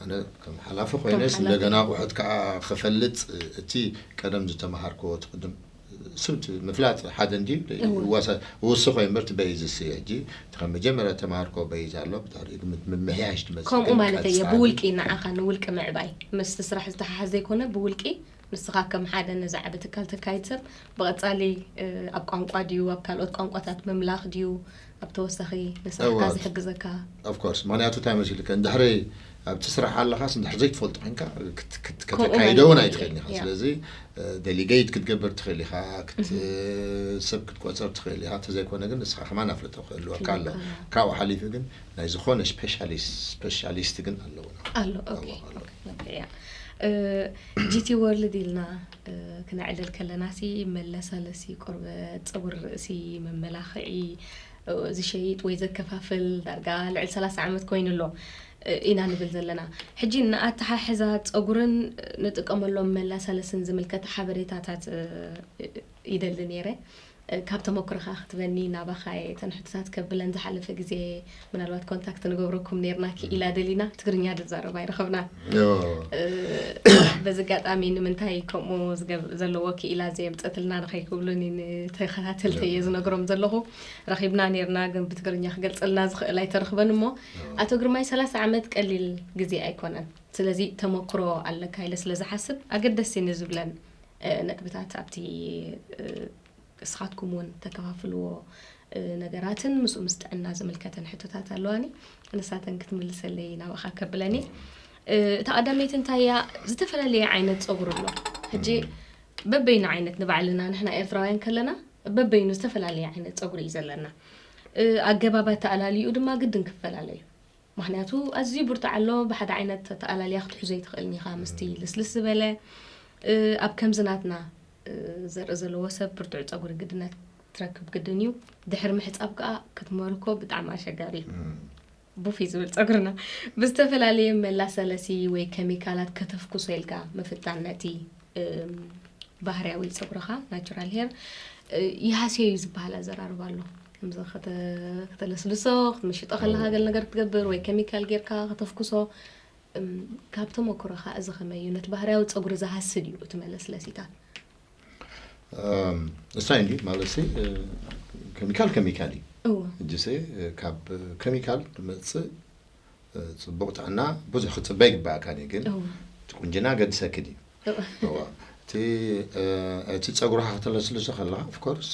ኣነ ከም ሓላፊ ኮይነስ እንደገና ኣቑሑት ከዓ ክፈልጥ እቲ ቀደም ዝተምሃርክዎ እቲ ቅድም ስብቲ ምፍላጥ ሓደ እንዲ ወሰ ውስኾ እምበር ትበይዝ ሲ ሕጂ ከም መጀመርያ ተማሃርኮ በይዝ ኣሎ ብድሕሪኡ ግን ምምሕያሽ ትመፅእ ከምኡ ግን ማለት እየ ቀፃሊ። ብውልቂ ንዓኻ ንውልቂ ምዕባይ ምስቲ ስራሕ ዝተሓሓዝ ዘይኮነ ብውልቂ ንስኻ ከም ሓደ ነዚ ዓቢ ትካል ተካይድ ሰብ ብቐጻሊ ኣብ ቋንቋ ድዩ ኣብ ካልኦት ቋንቋታት ምምላኽ ድዩ ኣብ ተወሳኺ ንስራሕካ ዝሕግዘካ ኦፍኮርስ ምክንያቱ እንታይ መሲልከ እንድሕሪ ኣብቲ ስራሕ ኣለኻስ እንድሕር ዘይትፈልጦ ኮንካ ከተካይዶ እውን ኣይትኽእል ኢኻ ስለዚ ዴሊጌት ክትገብር ትኽእል ኢኻ ሰብ ክትቆፅር ትኽእል ኢኻ እንተዘይኮነ ግን ንስኻ ከማን ኣፍልጦ ክህልወካ ኣሎ ካብኡ ሓሊፉ ግን ናይ ዝኾነ ስፔሻሊስት ግን ኣለውና ኣሎ ጂቲ ወርልድ ኢልና ክነዕልል ከለና ሲ መለሳለሲ ቆርበት ፀጉሪ ርእሲ መመላኽዒ ዝሸይጥ ወይ ዘከፋፍል ዳርጋ ልዕሊ ሰላሳ ዓመት ኮይኑ ኣሎ ኢና ንብል ዘለና ሕጂ ንኣተሓሕዛ ፀጉርን ንጥቀመሎም መላሳለስን ዝምልከት ሓበሬታታት ይደሊ ነይረ ካብ ተመክሮኻ ክትበኒ ናባኻ እየ እተን ሕቶታት ከብለን ዝሓለፈ ግዜ ምናልባት ኮንታክት ንገብረኩም ነርና ክኢላ ደሊና ትግርኛ ድዛረብ ኣይረኸብና በዚ ኣጋጣሚ ንምንታይ ከምኡ ዘለዎ ክኢላ ዘየምፀትልና ንኸይክብሉኒ ንተኸታተልተየ ዝነግሮም ዘለኹ ረኺብና ነርና ግን ብትግርኛ ክገልፀልና ዝኽእል ኣይተረኽበን እሞ ኣቶ ግርማይ ሰላሳ ዓመት ቀሊል ግዜ ኣይኮነን ስለዚ ተመክሮ ኣለካ ኢለ ስለ ዝሓስብ ኣገደሲ ንዝብለን ነጥብታት ኣብቲ እስኻትኩም እውን ተከፋፍልዎ ነገራትን ምስኡ ምስ ጥዕና ዝምልከተን ሕቶታት ኣለዋኒ ንሳተን ክትምልሰለይ ናባኻ ከብለኒ እታ ቀዳመይቲ እንታይ እያ ዝተፈላለየ ዓይነት ፀጉሪ ኣሎ ሕጂ በበይኑ ዓይነት ንባዕልና ንሕና ኤርትራውያን ከለና በበይኑ ዝተፈላለየ ዓይነት ፀጉሪ እዩ ዘለና ኣገባብ ኣተኣላሊኡ ድማ ግድን ክፈላለዩ ምክንያቱ ኣዝዩ ብርቱዕ ኣሎ ብሓደ ዓይነት ኣተኣላልያ ክትሕዞ ኣይትኽእልን ኢኻ ምስቲ ልስልስ ዝበለ ኣብ ከምዚ ናትና ዘርኢ ዘለዎ ሰብ ብርቱዕ ፀጉሪ ግድነት ትረክብ ግድን እዩ ድሕሪ ምሕፃብ ከዓ ክትመልኮ ብጣዕሚ ኣሸጋሪ እዩ ቡፊ ዝብል ፀጉርና ብዝተፈላለየ መላሰለሲ ወይ ከሚካላት ከተፍኩሶ ኢልካ ምፍታን ነቲ ባህርያዊ ፀጉርኻ ናቹራል ሄር ይሃስዮ እዩ ዝበሃል ኣዘራርባ ኣሎ ከምዚ ከተለስልሶ ክትምሽጦ ከለካ ገለ ነገር ክትገብር ወይ ከሚካል ጌርካ ከተፍኩሶ ካብ ተመክሮኻ እዚ ከመይ እዩ ነቲ ባህርያዊ ፀጉሪ ዝሃሲ ድዩ እቲ መለስለሲታት እሳይ እንዲ ማለት ከሚካል ከሚካል እዩ እጅሰ ካብ ከሚካል ትመፅእ ፅቡቕ ጥዕና ብዙሕ ክፅበ ይግበኣካ ግን እቲ ቁንጅና ገድሰክድ እዩ እቲ ፀጉርካ ከተለስልሶ ከለካ ኦፍኮርስ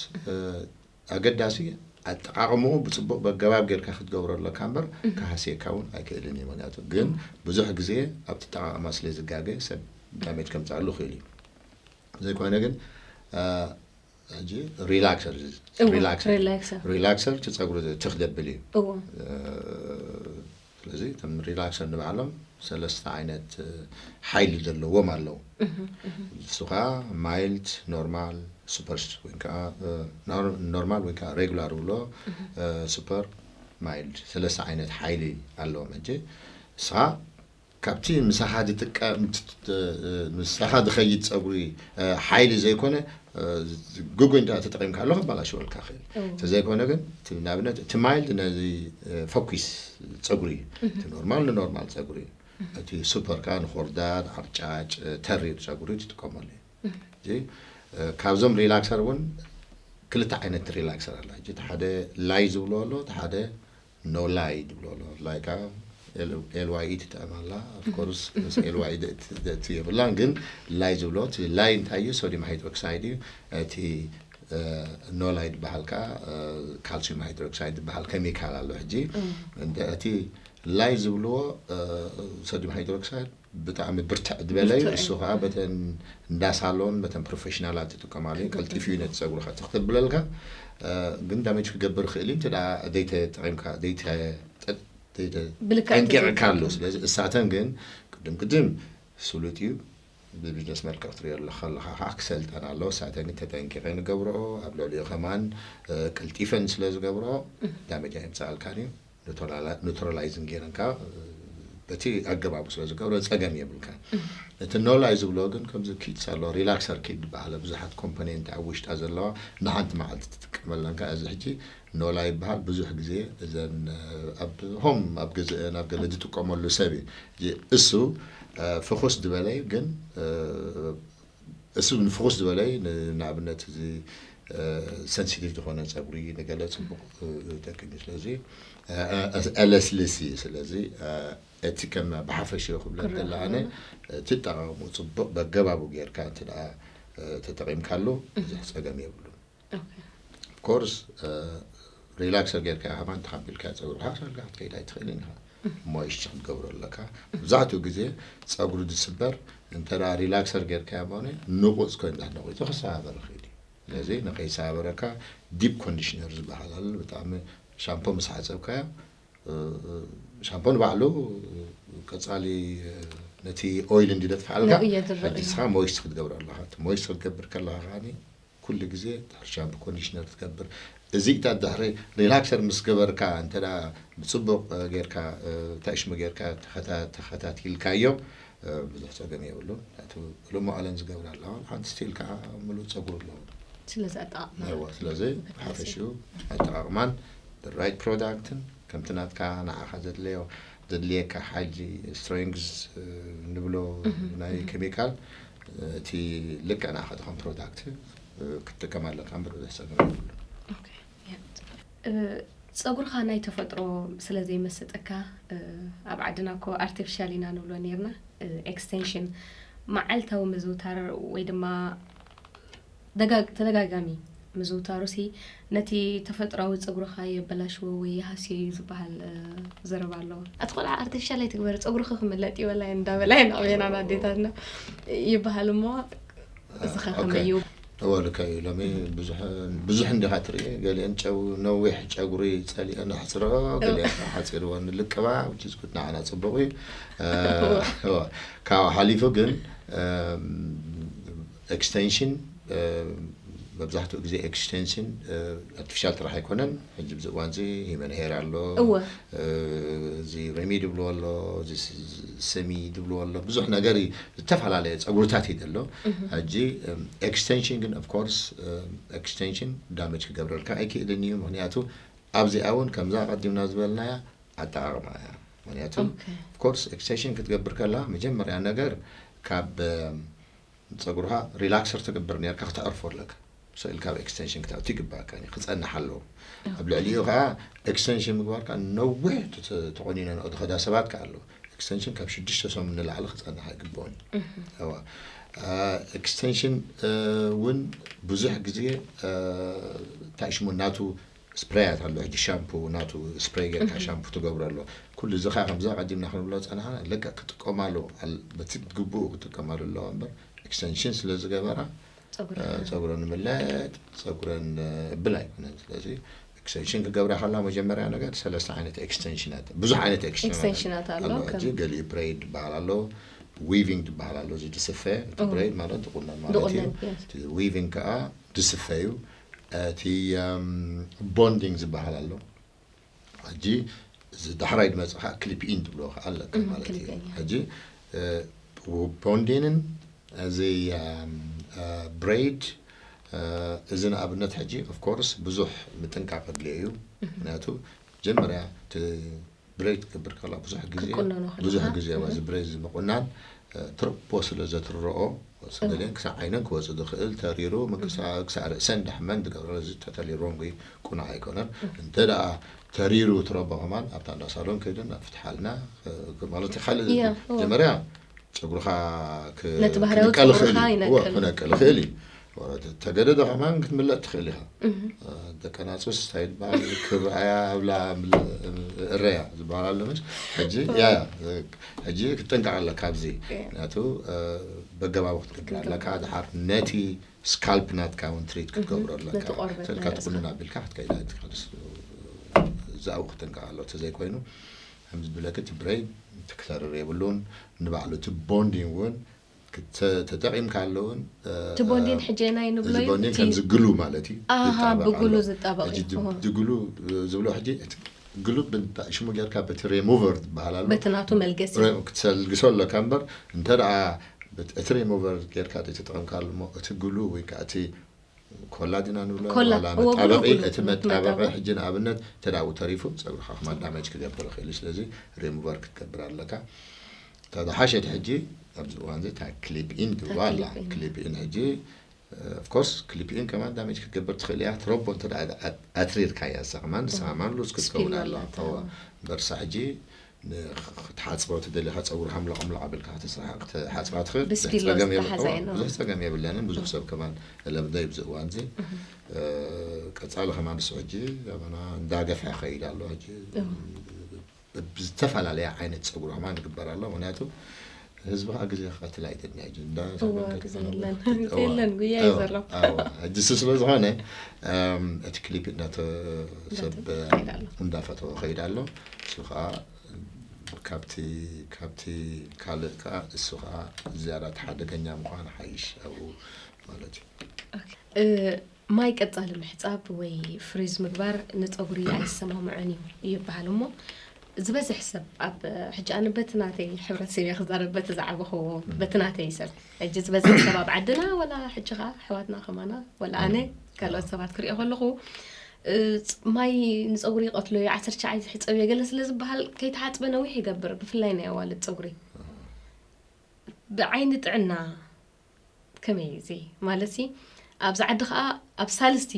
ኣገዳሲ ኣጠቃቅምኡ ብፅቡቅ በገባብ ጌርካ ክትገብሮ ኣለካ እምበር ክሃስየካ እውን ኣይክእልን እዩ ምክንያቱ ግን ብዙሕ ግዜ ኣብቲ ጠቃቅማ ስለ ዝጋገ ሰብ ዳሜጅ ከምፅኣሉ ይኽእል እዩ ዘይኮነ ግን ሕጂ ሪላክሰር ሪላክሰር ሪላክሰር እቲ ፀጉሪ ትኽደብል እዩ ስለዚ እቶም ሪላክሰር ንባዕሎም ሰለስተ ዓይነት ሓይሊ ዘለዎም ኣለዉ ንሱ ከዓ ማይልድ ኖርማል ሱፐር ወይ ከዓ ኖርማል ወይ ከዓ ሬጉላር ብሎ ሱፐር ማይልድ ሰለስተ ዓይነት ሓይሊ ኣለዎም ሕጂ ንስኻ ካብቲ ምሳኻ ዝጥቀም ምሳኻ ዝኸይድ ፀጉሪ ሓይሊ ዘይኮነ ጉጉይ እንዳ ተጠቂምካ ኣሎ ክባላሽወልካ ክእል እንተዘይኮነ ግን ንኣብነት እቲ ማይልድ ነዚ ፈኩስ ፀጉሪ እዩ እቲ ኖርማል ንኖርማል ፀጉሪ እዩ እቲ ሱፐር ከዓ ንኮርዳድ ዓርጫጭ ተሪር ፀጉሪ ትጥቀመሉ እዩ ካብዞም ሪላክሰር እውን ክልተ ዓይነት ሪላክሰር ኣላ እቲ ሓደ ላይ ዝብሎ ኣሎ እቲ ሓደ ኖ ላይ ድብሎ ኣሎ ላይ ከዓ ኤልዋይ ትጠዕም ኣላ ኦፍኮርስ ምስ ኤልዋይ ደእቲ የብላን ግን ላይ ዝብሎ እቲ ላይ እንታይ እዩ ሶዲየም ሃይድሮክሳይድ እዩ እቲ ኖ ላይ ዝበሃል ከዓ ካልሲየም ሃይድሮክሳይድ ዝበሃል ከሚካል ኣሎ ሕጂ እቲ ላይ ዝብልዎ ሶዲየም ሃይድሮክሳይድ ብጣዕሚ ብርትዕ ዝበለ እዩ እሱ ከዓ በተን እንዳ ሳሎን በተን ፕሮፌሽናላት ትጥቀማሉ እዩ ቀልጢፉ እዩ ነቲ ፀጉርካ ትክተብለልካ ግን ዳሜጅ ክገብር ይኽእል እዩ እንተ ደኣ ዘይተጠቂምካ ዘይተ ጠንቂቕካ ኣሎ ስለዚ እሳተን ግን ቅድም ቅድም ስሉጥ እዩ ብቢዝነስ መልክዕ ክትሪኦ ኣለካ ኣለካ ከዓ ክሰልጠን ኣለዎ እሳተን ግን ተጠንቂቐ ንገብርኦ ኣብ ልዕሊኡ ከማን ቀልጢፈን ስለ ዝገብርኦ ዳሜጅ ኣየምፅኣልካን እዩ ኒውትራላይዝን ገይረን ከዓ በቲ ኣገባቡ ስለ ዝገብሮ ፀገም የብልካ። እቲ ኖላይ ዝብሎ ግን ከምዚ ኪትስ ኣሎ፣ ሪላክሰር ኪት ዝበሃለ ብዙሓት ኮምፖኔንት ኣብ ውሽጣ ዘለዋ ንሓንቲ መዓልቲ ትጥቀመለን ከዓ። እዚ ሕጂ ኖላ ይበሃል። ብዙሕ ግዜ እዘን ኣብ ሆም ኣብ ገዝአን ኣብ ገለ ዝጥቀመሉ ሰብ እዩ። እሱ ፍኹስ ዝበለ ግን እሱ ንፍኹስ ዝበለ ንኣብነት እዚ ሰንሲቲቭ ዝኾነ ፀጉሪ ንገለ ፅቡቅ ይጠቅም እዩ። ስለዚ ኣለስልሲ። ስለዚ እቲ ከም ብሓፈሽኡ ክብለ እንተላ ኣነ እቲ ጠቃሙ ፅቡቅ በገባቡ ጌርካ እንተ ደኣ ተጠቂምካሉ ብዙሕ ፀገም የብሉን። ኮርስ ሪላክሰር ጌርካ ከማን ተሓቢልካ ፀጉርካ ሰልካ ክትከይድ ኣይትኽእልን ኢኻ። ሞይስቸር ክትገብሮ ኣለካ። መብዛሕትኡ ግዜ ፀጉሪ ዝስበር እንተ ደኣ ሪላክሰር ጌርካዮ እሞ ንቁፅ ኮይኑ ዳሕና ቆይቱ ክሰባበር ይኽእል እዩ። ስለዚ ንኸይሰባበረካ ዲፕ ኮንዲሽነር ዝበሃል ኣሎ። ብጣዕሚ ሻምፖ ምስ ሓፀብካዮ ሻምፖ ንባዕሉ ቀፃሊ ነቲ ኦይል እንዲ ደጥፍኣልካ ንእየ ዝረአ። ሕጂ ንስኻ ሞይስት ክትገብር ኣለኻ። እቲ ሞይስት ክትገብር ከለኻ ከዓኒ ኩሉ ግዜ ድሕሪ ሻምፖ ኮንዲሽነር ክትገብር። እዚኢታት ድሕሪ ሪላክሰር ምስ ገበርካ እንተ ደኣ ብፅቡቕ ጌርካ ታይሽሙ ጌርካ ተኸታ- ተኸታቲልካዮ ብዙሕ ፀገም የብሉን። ምክንያቱ ሎሚ ዓለም ዝገብራ ኣለዋ ሓንቲ ስቲል ከዓ ምሉእ ፀጉሪ ኣለዎ። ስለዚ ኣጠቃቅማ እዋ ስለዚ ሓፈሽኡ ኣጠቃቅማን ራይት ፕሮዳክትን ከምቲ ናትካ ንዓኻ ዘድለዮ ዘድልየካ ሓይሊ ስትሬንግዝ ንብሎ ናይ ኬሚካል እቲ ልክዕ ንዓኻ ዝኾን ፕሮዳክት ክትጥቀም ኣለካ እምበር ብዙሕ ፀገም የብሉን። ኦኬ፣ ያ። እ፣ ፀጉርኻ ናይ ተፈጥሮ ስለ ዘይመሰጠካ እ፣ ኣብ ዓድና እኮ ኣርቲፊሻል ኢና ንብሎ ነርና። ኤክስቴንሽን መዓልታዊ ምዝውታር ወይ ድማ ደጋግ- ተደጋጋሚ ምዝውታሩ ሲ ነቲ ተፈጥሮኣዊ ፀጉርኻ የበላሽዎ ወይ ይሃስዮ እዩ ዝበሃል እ፣ ዘረባ ኣለዎ። ኣቲ ቆልዓ ኣርቲፊሻል ኣይትግበር ፀጉርኺ ክምለጥ እዩ በላየን እንዳበላየን ኣዕብየና ኣዴታትና ይበሃል እሞ እዚ ኸ ከመይ እዩ? እወ ልክዕ እዩ። ሎሚ ብዙሕ ብዙሕ እንዲኻ ትርኢ። ገሊአን ጨው ነዊሕ ጨጉሪ ጸሊአን ኣሕጽርኦ፣ ገሊአን ሓጺርወን ልቅባ which is good ንዓና ጽቡቕ እዩ። እ፣ እወ፣ ካብኡ ሓሊፉ ግን ኤክስቴንሽን መብዛሕትኡ ግዜ ኤክስቴንሽን ኣርቲፊሻል ጥራሕ ኣይኮነን። ሕጂ ብዚ እዋን እዚ ሂመን ሄር ኣሎ፣ እወ። እዚ ሬሚ ድብልዎ ኣሎ፣ እዚ ሰሚ ድብልዎ ኣሎ፣ ብዙሕ ነገር እዩ። ዝተፈላለየ ፀጉርታት እዩ ዘሎ። ሕጂ ኤክስቴንሽን ግን ኦፍኮርስ ኤክስቴንሽን ዳሜጅ ክገብረልካ ኣይክእልን እዩ። ምክንያቱ ኣብዚኣ እውን ከምዛ ቀዲምና ዝበልናያ ኣጠቃቅማ እያ። ምክንያቱ ኦኬ። ኦፍኮርስ ኤክስቴንሽን ክትገብር ከላ መጀመርያ ነገር ካብ ፀጉርካ ሪላክሰር ትገብር ነርካ ክተዕርፎ ኣለካ። ስእልካ ኣብ ኤክስቴንሽን ክተእቱ ይግባእካ እዩ፣ ክፀንሕ ኣለዎ። ኣብ ልዕሊኡ ከዓ ኤክስቴንሽን ምግባርካ ነዊሕ ተቆኒነ ንኦ ዝኸዳ ሰባት ከዓ ኣለዉ። ኤክስቴንሽን ካብ ሽዱሽተ ሰሙን ንላዕሊ ክፀንሕ ኣይግብኦን እዩ። እዋ ኤክስቴንሽን እውን ብዙሕ ግዜ እንታይ ሽሙ ናቱ ስፕሬያት ኣሎ። ሕጂ ሻምፑ ናቱ ስፕሬይ ጌርካ ሻምፑ ትገብሮ ኣሎ። ኩሉ እዚ ከዓ ከምዚ ቀዲምና ክንብሎ ፀናሕና ለካ ክጥቀማሉ በቲ ግቡኡ ክጥቀማሉ ኣለዋ እምበር ኤክስቴንሽን ስለ ዝገበራ ፀጉረን ንምለጥ ፀጉረን ብል ኣይኮነን። ስለዚ ኤክስቴንሽን ክገብራ ከላ መጀመርያ ነገር ሰለስተ ዓይነት ኤክስቴንሽናት ብዙሕ ዓይነት ኤክስቴንሽናት ኣሎ። ሕጂ ገሊኡ ብሬድ ዝበሃል ኣሎ፣ ዊቪንግ ዝበሃል ኣሎ። እዚ ዝስፈ እቲ ብሬድ ማለት ዝቁነን ማለት እዩ። ዊቪንግ ከዓ ዝስፈ እዩ። እቲ ቦንዲንግ ዝበሃል ኣሎ። ሕጂ እዚ ዳሕራይ ዝመፅእ ከዓ ክሊፕ ኢን ትብሎ ከዓ ኣለካ ማለት እዩ። ሕጂ ቦንዲንን እዚ ብሬድ እዚ ንኣብነት ሕጂ ኦፍኮርስ ብዙሕ ምጥንቃቅ ኣድልዮ እዩ። ምክንያቱ መጀመርያ ብሬድ ክትገብር ከላ ብዙሕ ግዜ ብዙሕ ግዜ እዚ ብሬድ ምቁናን ትርቦ ስለ ዘትርኦ ስገሊአን ክሳብ ዓይነን ክወፅእ ዝኽእል ተሪሩ ክሳብ ርእሰን ዳሕመን ዝገብረ እዚ ተተሊ ሮንግ ቁኑዕ ኣይኮነን። እንተ ደኣ ተሪሩ ትረቦ ከማን ኣብታ እንዳ ሳሎን ከይደን ኣፍትሓልና ማለት ካልእ መጀመርያ ጨጉርኻ ክነቅል ይኽእል እዩ። ተገደደ ከማን ክትምለጥ ትኽእል ኢኻ። ደቀናጹስ እንታይ ይበሃል ክብኣያ ኣብላ እረያ ዝበሃል ኣሎ። ምስ ሕጂ ያ ሕጂ ክትጥንቀቕ ኣለካ ኣብዚ ምክንያቱ በገባቡ ክትገብር ኣለካ። ድሓር ነቲ ስካልፕ ናትካ እውን ትሪት ክትገብሮ ኣለካ። ሰልካ ትቁንን ኣቢልካ ክትከይዳ ትካልስ እዛኡ ክትጥንቀቕ ኣሎ። ተዘይኮይኑ ከምዚ ብለክ እቲ ብሬን ክተርር የብሉን። ንባዕሉ እቲ ቦንዲን እውን ተጠቂምካ ኣለውን እቲ ቦንዲን ሕጂ ናይ ንብሎ እዩ። ቦንዲን ከምዚ ግሉ ማለት እዩ። ኣሃ ብግሉ ዝጣበቅ እዩ። ድግሉ ዝብሎ ሕጂ ግሉብ እንታይ ሽሙ ጌርካ በቲ ሪሙቨር ዝበሃል ኣሎ። በቲ ናቱ መልገሲ። ረ- ክትሰልግሶ ኣለካ እምበር፣ እንተ ደኣ በት- እቲ ሪሙቨር ጌርካ ዘይተጠቐምካሉ እሞ፣ እቲ ግሉ ወይ ከዓ እቲ ኮላ ዲና ንብሎ ኮላ፣ ዋላ እዎ፣ ግሉ፣ መጣበቂ፣ ግሉ፣ እቲ መጣበቂ መጣበቂ። ሕጂ ንኣብነት እንተ ደኣ ተሪፉ፣ ጸጉርኻ ከማን ዳሜጅ ክገብር ይኽእል እዩ። ስለዚ ሪሙቨር ክትገብር ኣለካ። እታ ዝሓሸት ሕጂ ኣብዚ እዋን እዚ እታ ክሊፕ ኢን ትብሎ ኣላ። ክሊፕ ኢን። ክሊፕ ኢን ሕጂ ኦፍኮርስ ክሊፕ ኢን ከማን ዳሜጅ ክትገብር ትኽእል እያ። ትረቦ እንተ ደኣ ኣት- ኣትሪርካያ እሳ ከማን ንሳ ከማን ሉዝ ክትከውን ስፒል ኣላ። ኣላ፣ እዋ እዋ። እምበር እሳ ሕጂ ን- ክትሓጽቦ ትደሊ ከጸጉርኻ ምለቕ ምለቕ ኣቢልካ ክትስራ- ክትሓጽባ ትኽእል። ብዙሕ ብስፒል ጸገም የብ- ዝተሓዘ እዋ፣ እዩ፣ እዋ። ብዙሕ ጸገም የብለንን። ብዙሕ ሰብ ከማን ለምደ እዩ ኣብዚ እዋን እዚ። እ፣ ቀጻሊ ከማን ንሱ ሕጂ ኣበና እንዳገፍሐ ይኸይድ ኣሎ። ሕጂ እዋ። ብዝተፈላለየ ዓይነት ጸጉሪ ከማን ይግበር ኣሎ። ምክንያቱ ህዝቢ ከዓ ግዜ ክቐትል ኣይደልን እዩ። እንዳ- እዋ፣ ግዜ የለን። እዋ፣ የለን፣ ጉያ እዩ እዋ፣ ዘሎ። እዋ። ሕጂ እሱ ስለ ዝኾነ፣ እም፣ እቲ ክሊፕ እናተ- ሰብ እንዳተ- ይኸይድ ኣሎ። እንዳፈተወ ይኸይድ ኣሎ። እሱ ከዓ ካብቲ ካብቲ ካልእ ከዓ እሱ ከዓ ዝያዳ እቲ ሓደገኛ ምዃን ሓይሽ ኣብኡ ማለት እዩ። ኦኬ። እ፣ ማይ ቀጻሊ ምሕጻብ ወይ ፍሪዝ ምግባር ንጸጉሪ ኣይሰማምዖን እዩ ይበሃል እሞ፣ ዝበዝሕ ሰብ ኣብ፣ ሕጂ ኣነ በቲ ናተይ ሕብረተሰብ እየ ክዛረብ፣ በቲ ዝዓበኽዎ፣ በቲ ናተይ ሰብ። ሕጂ ዝበዝሕ ሰብ ኣብ ዓድና፣ ወላ ሕጂ ኸዓ ኣሕዋትና ከማና፣ ወላ ኣነ፣ ካልኦት ሰባት ክሪኦ ከለኹ፣ እ፣ ፅ- ማይ ንጸጉሪ ይቐትሎ እዩ፣ ዓሰርተ ሸዓ ይሕጸብ እየ፣ ገለ ስለ ዝበሃል ከይተሓጽበ ነዊሕ ይገብር፣ ብፍላይ ናይ ኣዋልድ ጸጉሪ። ብዓይኒ ጥዕና ከመይ እዩ እዚ? ማለት ሲ፣ ኣብዚ ዓዲ ኸዓ ኣብ ሳልስቲ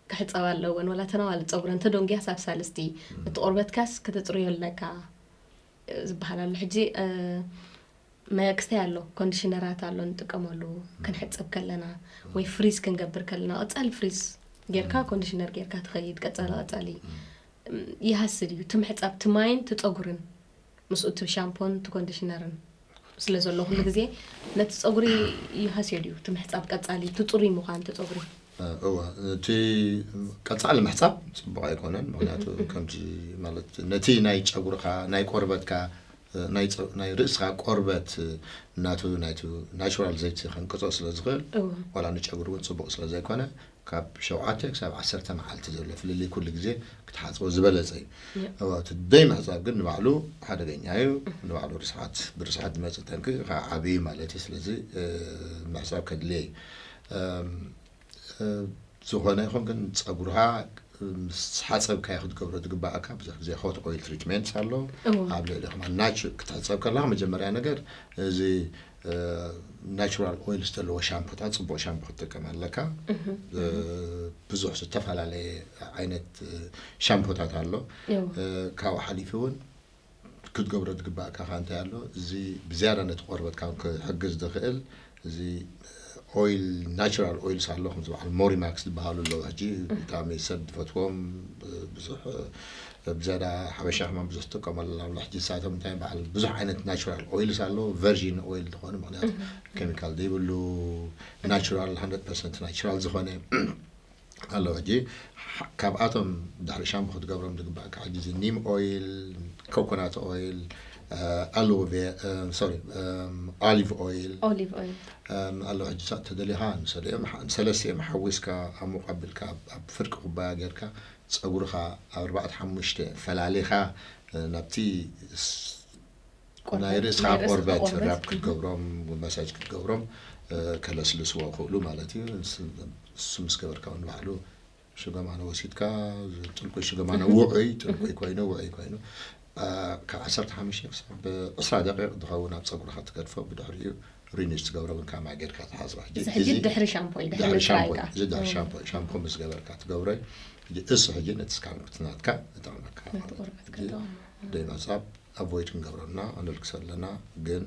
ክሕጸባ ኣለወን፣ ወላ ተን ኣዋልድ ጸጉረን ተደንጉያስ ኣብ ሳልስቲ፣ እቲ ቆርበትካስ ከተጽርዮ ኣለካ፣ እ፣ ዝበሃል ኣሎ። ሕጂ፣ እ፣ መክስተይ ኣሎ፣ ኮንዲሽነራት ኣሎ ንጥቀመሉ፣ ክንሕጸብ ከለና፣ ወይ ፍሪዝ ክንገብር ከለና፣ ቀጻሊ ፍሪዝ ጌርካ፣ ኮንዲሽነር ጌርካ ትኸይድ፣ ቀጻሊ፣ ቀጻሊ። እም፣ ይሃስድ እዩ፣ እቲ ምሕጻብ፣ እቲ ማይን፣ እቲ ጸጉርን፣ ምስኡ እቲ ሻምፖን፣ እቲ ኮንዲሽነርን ስለ ዘሎ፣ ኩሉ ግዜ ነቲ ጸጉሪ ይሃስዮ ድዩ፣ እቲ ምሕጻብ ቀጻሊ፣ እቲ ጽሩይ ምዃን፣ እቲ ጸጉሪ? እ፣ እወ፣ እቲ ቀጻሊ ምሕጻብ ጽቡቕ ኣይኮነን። ምኽንያቱ ከምዚ ማለት ነቲ ናይ ጨጉርኻ፣ ናይ ቆርበትካ፣ እ፣ ናይ ጸ-፣ ናይ ርእስኻ ቆርበት፣ እ፣ ናቱ፣ ናይቱ ናቹራል ዘይቲ ከንቅጾ ስለ ዝኽእል፣ እወ። ዋላ ንጨጉሪ እውን ጽቡቕ ስለ ዘይኮነ፣ ካብ ሸውዓተ ክሳብ ዓሰርተ መዓልቲ ዘሎ ፍልልይ ኩሉ ግዜ ክትሓጽቦ ዝበለጸ እዩ። ያ። እወ፣ እቲ ደይ ምሕጻብ ግን ንባዕሉ ሓደገኛ እዩ። ንባዕሉ ርስሓት፣ ብርስሓት ዝመጽእ ጠንቂ ከዓ ዓቢ እዩ ማለት እዩ። ስለዚ፣ እ፣ ምሕጻብ ከድልየ እዩ። እም፣ እ፣ ዝኾነ ይኹን ግን ጸጉርኻ ምስ ሓጸብካዮ ክትገብሮ ዝግባኣካ ብዙሕ ግዜ ሆት ኦይል ትሪትመንት ኣሎ። እወ። ኣብ ልዕሊ ከማን ናቹ-፣ ክትሕጸብ ከለኻ መጀመርያ ነገር እዚ፣ እ፣ ናቹራል ኦይልስ ዘለዎ ሻምፖታት ጽቡቕ ሻምፖ ክትጥቀም ኣለካ። እ፣ ብዙሕ ዝተፈላለየ ዓይነት፣ እ፣ ሻምፖታት ኣሎ። እወ። እ፣ ካብኡ ሓሊፉ እውን ክትገብሮ ዝግባእካ ከ እንታይ ኣሎ? እዚ ብዝያዳ ነቲ ቆርበትካ ክሕግዝ ዝኽእል እዚ ኦይል፣ ናቹራል ኦይልስ ኣሎ፣ ከምዚ በዓል ሞሪማክስ ዝበሃሉ ኣለዉ። ሕጂ ብጣዕሚ ሰብ ዝፈትዎም፣ ብዙሕ፣ ብዝያዳ ሓበሻ ከማን ብዙሕ ዝጥቀመሉ ኣሎ። ሕጂ ንሳቶም እንታይ በዓል ብዙሕ ዓይነት ናቹራል ኦይልስ ኣሎ፣ ቨርጂን ኦይል ዝኾነ፣ ምኽንያቱ ኬሚካል ዘይብሉ ናቹራል፣ ሃንድረድ ፐርሰንት ናቹራል ዝኾነ ኣሎ። ሕጂ ሕ-፣ ካብኣቶም ድሕሪ ሻምፖ ክትገብሮም ዝግባእካ ሕጂ እዚ ኒም ኦይል፣ ኮኮናት ኦይል፣ እ፣ ኣሎቬ-፣ እ፣ ሶሪ፣ እም፣ ኦሊቭ ኦይል፣ ኦሊቭ ኦይል። እም፣ ኣሎ። ሕጂ ሳ-፣ ተደሊኻ ንሰለኦም ሓ-፣ ንሰለስቲኦም ሓዊስካ ኣብ ሙቕ ኣቢልካ ኣብ፣ ኣብ ፍርቂ ኩባያ ጌርካ ጸጉርኻ ኣብ ኣርባዕተ ሓሙሽተ ፈላሊኻ፣ እ፣ ናብቲ ስ-፣ ቆርበት፣ ናይ ርእስኻ ናይ ርእስኻ ቆርበት ቆርበት። ራፕ ክትገብሮም፣ መሳጅ ክትገብሮም፣ እ፣ ከለስልስዎ ይኽእሉ ማለት እዩ። ንስ-፣ ንሱ ምስ ገበርካ እውን ንባዕሉ ሽገማነ ወሲድካ፣ ጥልቁይ ሽገማነ ውዑይ፣ ጥልቁይ ኮይኑ፣ ውዑይ ኮይኑ፣ እ፣ ካብ ዓሰርተ ሓሙሽተ ክሳብ ዕስራ ደቂቕ ዝኸውን ኣብ ጸጉርኻ ትገድፎ፣ ብድሕሪኡ ሪኒጅ ትገብሮ እውን ከማይ ጌርካ ትሓጽባ። ሕጂ እዚ ሕጂ እዚ ድሕሪ ሻምፖ እዩ፣ ድሕሪ ድሕሪ ሻምፖ ምጽራይካ። እዩ። እዚ ድሕሪ እዎ። ሻምፖ እዩ። ሻምፖ ምስ ገበርካ ትገብሮ እዩ። ሕጂ እሱ ሕጂ ነቲ ስካልፕ ናትካ ይጠቕመካ ነቲ ማለት እዩ። ቆርበት ሕጂ ከጠቕሞ። ደይ ምሕጻብ ኣቮይድ ክንገብሮ ኣለና፣ ኣነልክሶ ኣለና፣ ግን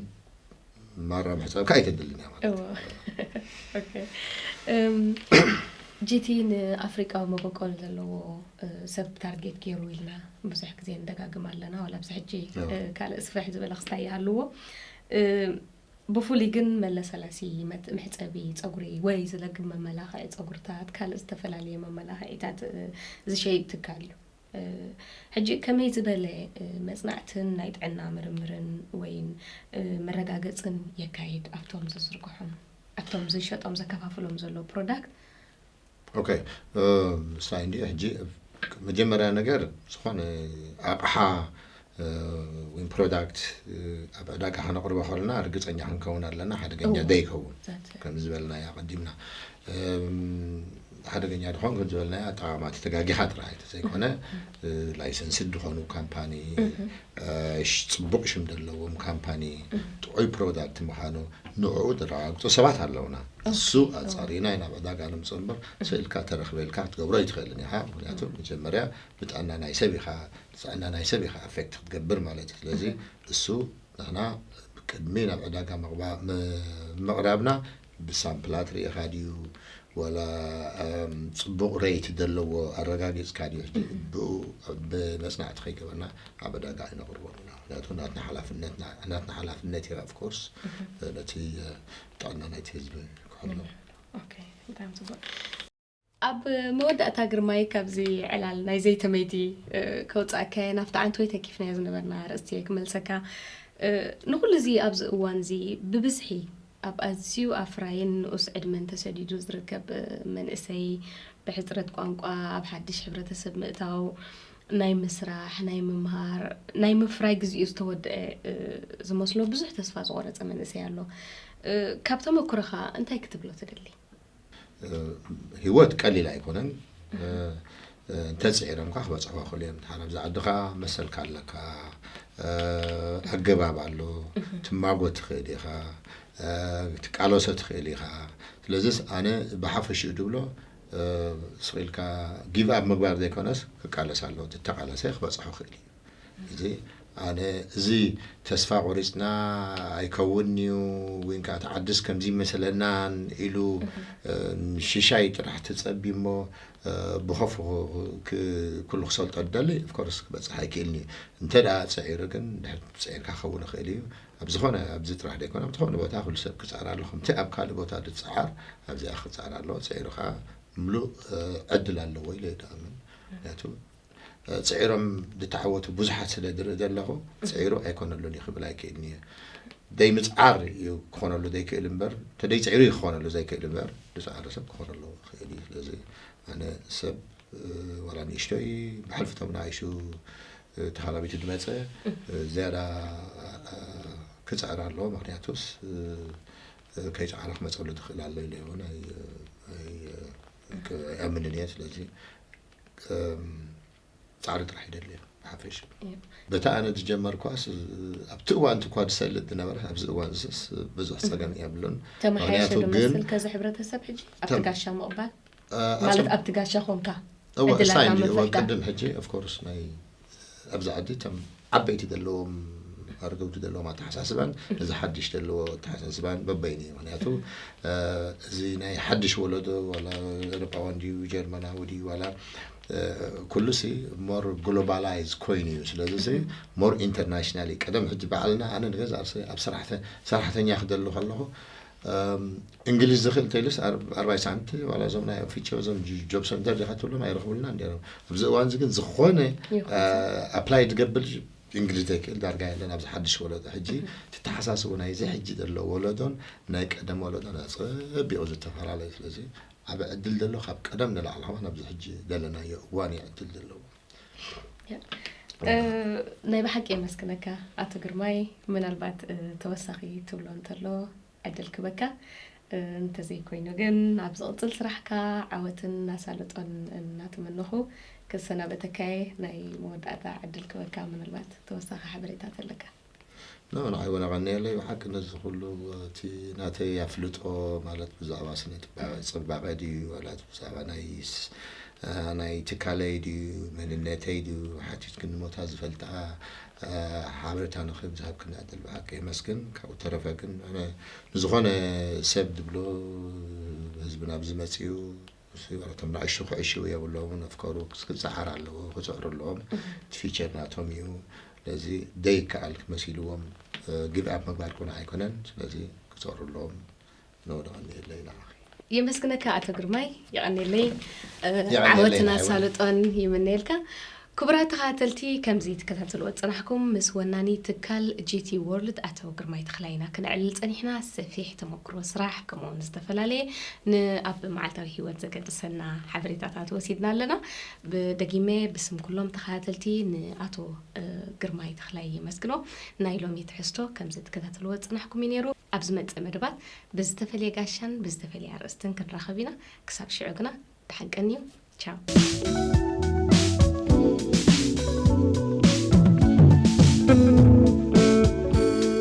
ማራ ምሕጻብካ ኣይተድልን እያ ማለት እዩ። እዎ። ኦኬ። እም፣ ጂቲ ንኣፍሪቃዊ መበቆል ዘለዎ፣ እ፣ ሰብ ታርጌት ገይሩ ኢልና ብዙሕ ግዜ ንደጋግም ኣለና፣ ዋላ ኣብዚ ሕጂ፣ እዎ። እ፣ ካልእ ስፍሕ ዝበለ ክስታይ ይሃልዎ። እ፣ ብፍሉይ ግን መለሰለሲ መት-፣ መሕጸቢ ጸጉሪ ወይ ዝለግም መመላኽዒ ጸጉርታት፣ ካልእ ዝተፈላለየ መመላኽዒታት፣ እ፣ ዝሸይጥ ትካል እዩ። እ፣ ሕጂ ከመይ ዝበለ፣ እ፣ መጽናዕትን ናይ ጥዕና ምርምርን ወይን፣ እ፣ መረጋገጽን የካይድ ኣብቶም ዝዝርግሖም፣ ኣብቶም ዝሸጦም ዘከፋፍሎም ዘሎ ፕሮዳክት? ኦኬ፣ እ፣ ሳይ እንዲ ሕጂ መጀመርያ ነገር ዝኾነ ኣቕሓ ወይ ፕሮዳክት ኣብ ዕዳጋ ከነቕርቦ ከለና ርግፀኛ ክንከውን ኣለና ሓደገኛ ዘይከውን ከም ዝበልናያ ቀዲምና ሓደገኛ ድኾን ከም ዝበልናያ ኣጠቓቕማ ተጋጊኻ ጥራይ ዘይኮነ ላይሰንስ ድኾኑ ካምፓኒ ፅቡቕ ሽም ዘለዎም ካምፓኒ ጥዑይ ፕሮዳክት ምዃኑ ንዕኡ ዘረጋግፁ ሰባት ኣለውና። እሱ ኣፃሪና ኢና ናብ ዕዳጋ ንምፅእ እምበር ስእልካ ተረኽበልካ ክትገብሮ ኣይትኽእልን ኢኻ። ምክንያቱ መጀመርያ ብጥዕና ናይ ሰብ ኢኻ ጥዕና ናይ ሰብ ኢኻ ኣፌክት ክትገብር ማለት እዩ። ስለዚ እሱ ንሕና ቅድሚ ናብ ዕዳጋ ምቕራብና ብሳምፕላት ርኢኻ ድዩ ዋላ ፅቡቕ ሬት ዘለዎ ኣረጋጊፅካ ድዩ ብኡ ብመፅናዕቲ ከይገበርና ኣብ ዕዳጋ ኣይነቕርቦን ኢና። ምክንያቱ ናትና ሓላፍነት እዩ ኦፍኮርስ ነቲ ጥዕና ናይቲ ህዝቢ ክሕሎ። ኣብ መወዳእታ ግርማይ ካብዚ ዕላል ናይ ዘይተመይቲ ከውፃእካየ ናብቲ ዓንተወይ ተኪፍናዮ ዝነበርና ኣርእስቲ ክመልሰካ። ንኩሉ እዚ ኣብዚ እዋን እዚ ብብዝሒ ኣብ ኣዝዩ ኣፍራይን ንኡስ ዕድመን ተሰዲዱ ዝርከብ መንእሰይ ብሕፅረት ቋንቋ ኣብ ሓድሽ ሕብረተሰብ ምእታው ናይ ምስራሕ ናይ ምምሃር ናይ ምፍራይ ግዚኡ ዝተወደአ ዝመስሎ ብዙሕ ተስፋ ዝቆረፀ መንእሰይ ኣሎ። ካብ ተመኩሮኻ እንታይ ክትብሎ ትደሊ? ህይወት ቀሊል ኣይኮነን። እንተፅዒሮም ከዓ ክበፅሕዎ ክእሉ እዮም። ንሓን ኣብዚ ዓድኻ መሰልካ ኣለካ፣ ኣገባብ ኣሎ፣ ትማጎ ትኽእል ኢኻ፣ ትቃለሶ ትኽእል ኢኻ። ስለዚስ ኣነ ብሓፈሽኡ ድብሎ ስቕ ኢልካ ጊቭ ኣፕ ምግባር ዘይኮነስ ክቃለስ ኣለዎ። ተተቃለሰ ክበፅሖ ክእል እዩ። እዚ ኣነ እዚ ተስፋ ቆሪፅና ኣይከውን እዩ ወይ ከዓ ተዓድስ ከምዚ ይመሰለናን ኢሉ ንሽሻይ ጥራሕ ተፀቢ እሞ ብኸፉ ኩሉ ክሰልጦ ደሊ ኦፍኮርስ ክበፅሕ ኣይክእልን እዩ። እንተ ደኣ ፀዒሩ ግን ድሕር ፀዒርካ ክኸውን ይኽእል እዩ። ኣብ ዝኾነ ኣብዚ ጥራሕ ደይኮነ ኣብ ዝኾነ ቦታ ኩሉ ሰብ ክፀዕር ኣሎ። ከምቲ ኣብ ካልእ ቦታ ዝፀዓር ኣብዚኣ ክፀዓር ኣለዎ። ፀዒሩ ከዓ ምሉእ ዕድል ኣለዎ ኢለ ይደኣምን። ምክንያቱ ፅዒሮም ዝተዓወቱ ብዙሓት ስለ ዝርኢ ዘለኹ ፅዒሩ ኣይኮነሉን እዩ ክብል ኣይክእልን እየ። ደይ ምፅዓር እዩ ክኾነሉ ዘይክእል እምበር ተደይ ፅዒሩ እዩ ክኾነሉ ዘይክእል እምበር ዝፀዓረ ሰብ ክኾነሉ ክእል እዩ። ስለዚ ኣነ ሰብ ዋላ ንእሽቶይ ብሓልፍቶም ንኣይሹ ተሃላቢቱ ዝመፀ ዝያዳ ክፅዕር ኣለዎ። ምክንያቱስ ከይፀዓረ ክመፀሉ ትኽእል ኣሎ ኢለ እውን ኣይኣምንን እየ። ስለዚ ፃዕሪ ጥራሕ ይደሊ ብሓፈሽ በታ ኣነ ዝጀመርኳስ ኣብቲ እዋን እኳ ዝሰልጥ ዝነበረ ኣብዚ እዋን ዝስ ብዙሕ ፀገም የብሉን። ተመሓየሸ ምክንያቱ ግን ዝመስል ከዚ ሕብረተሰብ ሕጂ ኣብቲ ጋሻ ምቕባል ማለት ኣብቲ ጋሻ ኮንካ እዋ ዕድላታ ምፍታሕ። ቅድም ሕጂ ኦፍኮርስ ናይ ኣብዚ ዓዲ እቶም ዓበይቲ ዘለዎም ኣርገውቲ ዘለዎም ኣተሓሳስባን እዚ ሓድሽ ዘለዎ ኣተሓሳስባን በበይኑ እዩ። ምክንያቱ እዚ ናይ ሓድሽ ወለዶ ዋላ ኤሮጳዋን ድዩ ጀርመናዊ ድዩ ዋላ ኩሉሲ ሞር ግሎባላይዝ ኮይኑ እዩ። ስለዚ ሲ ሞር ኢንተርናሽናል እዩ። ቀደም ሕጂ ባዕልና ኣነ ንገዛ ኣብ ሰራሕተኛ ክደሉ ከለኹ እንግሊዝ ዝኽእል ተይሉስ ኣርባይ ሳንቲ ዋላ እዞም ናይ ኦፊቸ እዞም ጆብ ሰንተር ዲኻ ትብሎም ኣይረኽቡልና እንዲሮም። ኣብዚ እዋን እዚ ግን ዝኾነ ኣፕላይ ትገብር እንግሊዝ ዘይክእል ዳርጋ የለን። ኣብዚ ሓድሽ ወለዶ ሕጂ ትተሓሳስቡ ናይዚ ሕጂ ዘሎ ወለዶን ናይ ቀደም ወለዶን ኣፀቢቑ ዝተፈላለዩ። ስለዚ ዓብ ዕድል ዘሎ ካብ ቀደም ንላዕሊ ከማን ኣብዚ ሕጂ ዘለናዮ እዋን እዩ ዕድል ዘለዎ። ናይ ብሓቂ የመስግነካ ኣቶ ግርማይ። ምናልባት ተወሳኺ ትብሎ እንተሎ ዕድል ክበካ እንተዘይኮይኑ ግን ኣብ ዝቕፅል ስራሕካ ዓወትን ኣሳልጦን እናተመነኹ ክሰናበተካየ ናይ መወዳእታ ዕድል ክበካ ምናልባት ተወሳኺ ሓበሬታ ተለካ። ኖ ንዓይ እውን ኣቐንየለይ ብሓቂ ነዚ ኩሉ እቲ ናተይ ኣፍልጦ ማለት ብዛዕባ ስነ ፅባቐ ድዩ ዋላ ብዛዕባ ናይ ናይ ትካለይ ድዩ መንነተይ ድዩ ሓቲትክኒ ሞታ ዝፈልጣ ሓበሬታ ንኽህብ ዝሃብክኒ ዕድል ብሓቂ የመስግን። ካብኡ ተረፈ ግን ኣነ ንዝኾነ ሰብ ዝብሎ ህዝብና ኣብዚ መፅኡ እቶም ንኣሽቱ ክዕሽው የብሎምን ኣፍከሩ ክፀዓር ኣለዎ ክፅዕሩ ኣለዎም እቲ ፊቸር ናቶም እዩ። ስለዚ ደይከኣል ክመሲልዎም ጊቭ ኣፕ ምግባር ኮነ ኣይኮነን። ስለዚ ክፅዕሩ ኣለዎም። ንወደቐኒ የለይ ንዓኺ። የመስግነካ ኣቶ ግርማይ። የቐኔለይ። የቐኔለይ ዓወትን ንዓይ እውን። ኣሳልጦን ይምነየልካ። ክቡራት ተኸታተልቲ፣ ከምዚ ትከታተልዎ ዝጸናሕኩም ምስ ወናኒ ትካል ጂ ቲ ወርልድ ኣቶ ግርማይ ተኽላይና ክነዕልል ጸኒሕና። ሰፊሕ ተመክሮ ስራሕ፣ ከምኡውን ዝተፈላለየ ንኣብ መዓልታዊ ህይወት ዘገድሰና ሓበሬታታት ወሲድና ኣለና። ብደጊመ ብስም ኩሎም ተኸታተልቲ ንኣቶ ግርማይ ተኽላይ የመስግኖ። ናይ ሎሚ ትሕዝቶ ከምዚ ትከታተልዎ ዝጸናሕኩም እዩ ነይሩ። ኣብ ዝመጽእ መደባት ብዝተፈልየ ጋሻን ብዝተፈልየ ኣርእስትን ክንራኸብ ኢና። ክሳብ ሽዑ ግና ደሓን ቀንዩ። ቻው።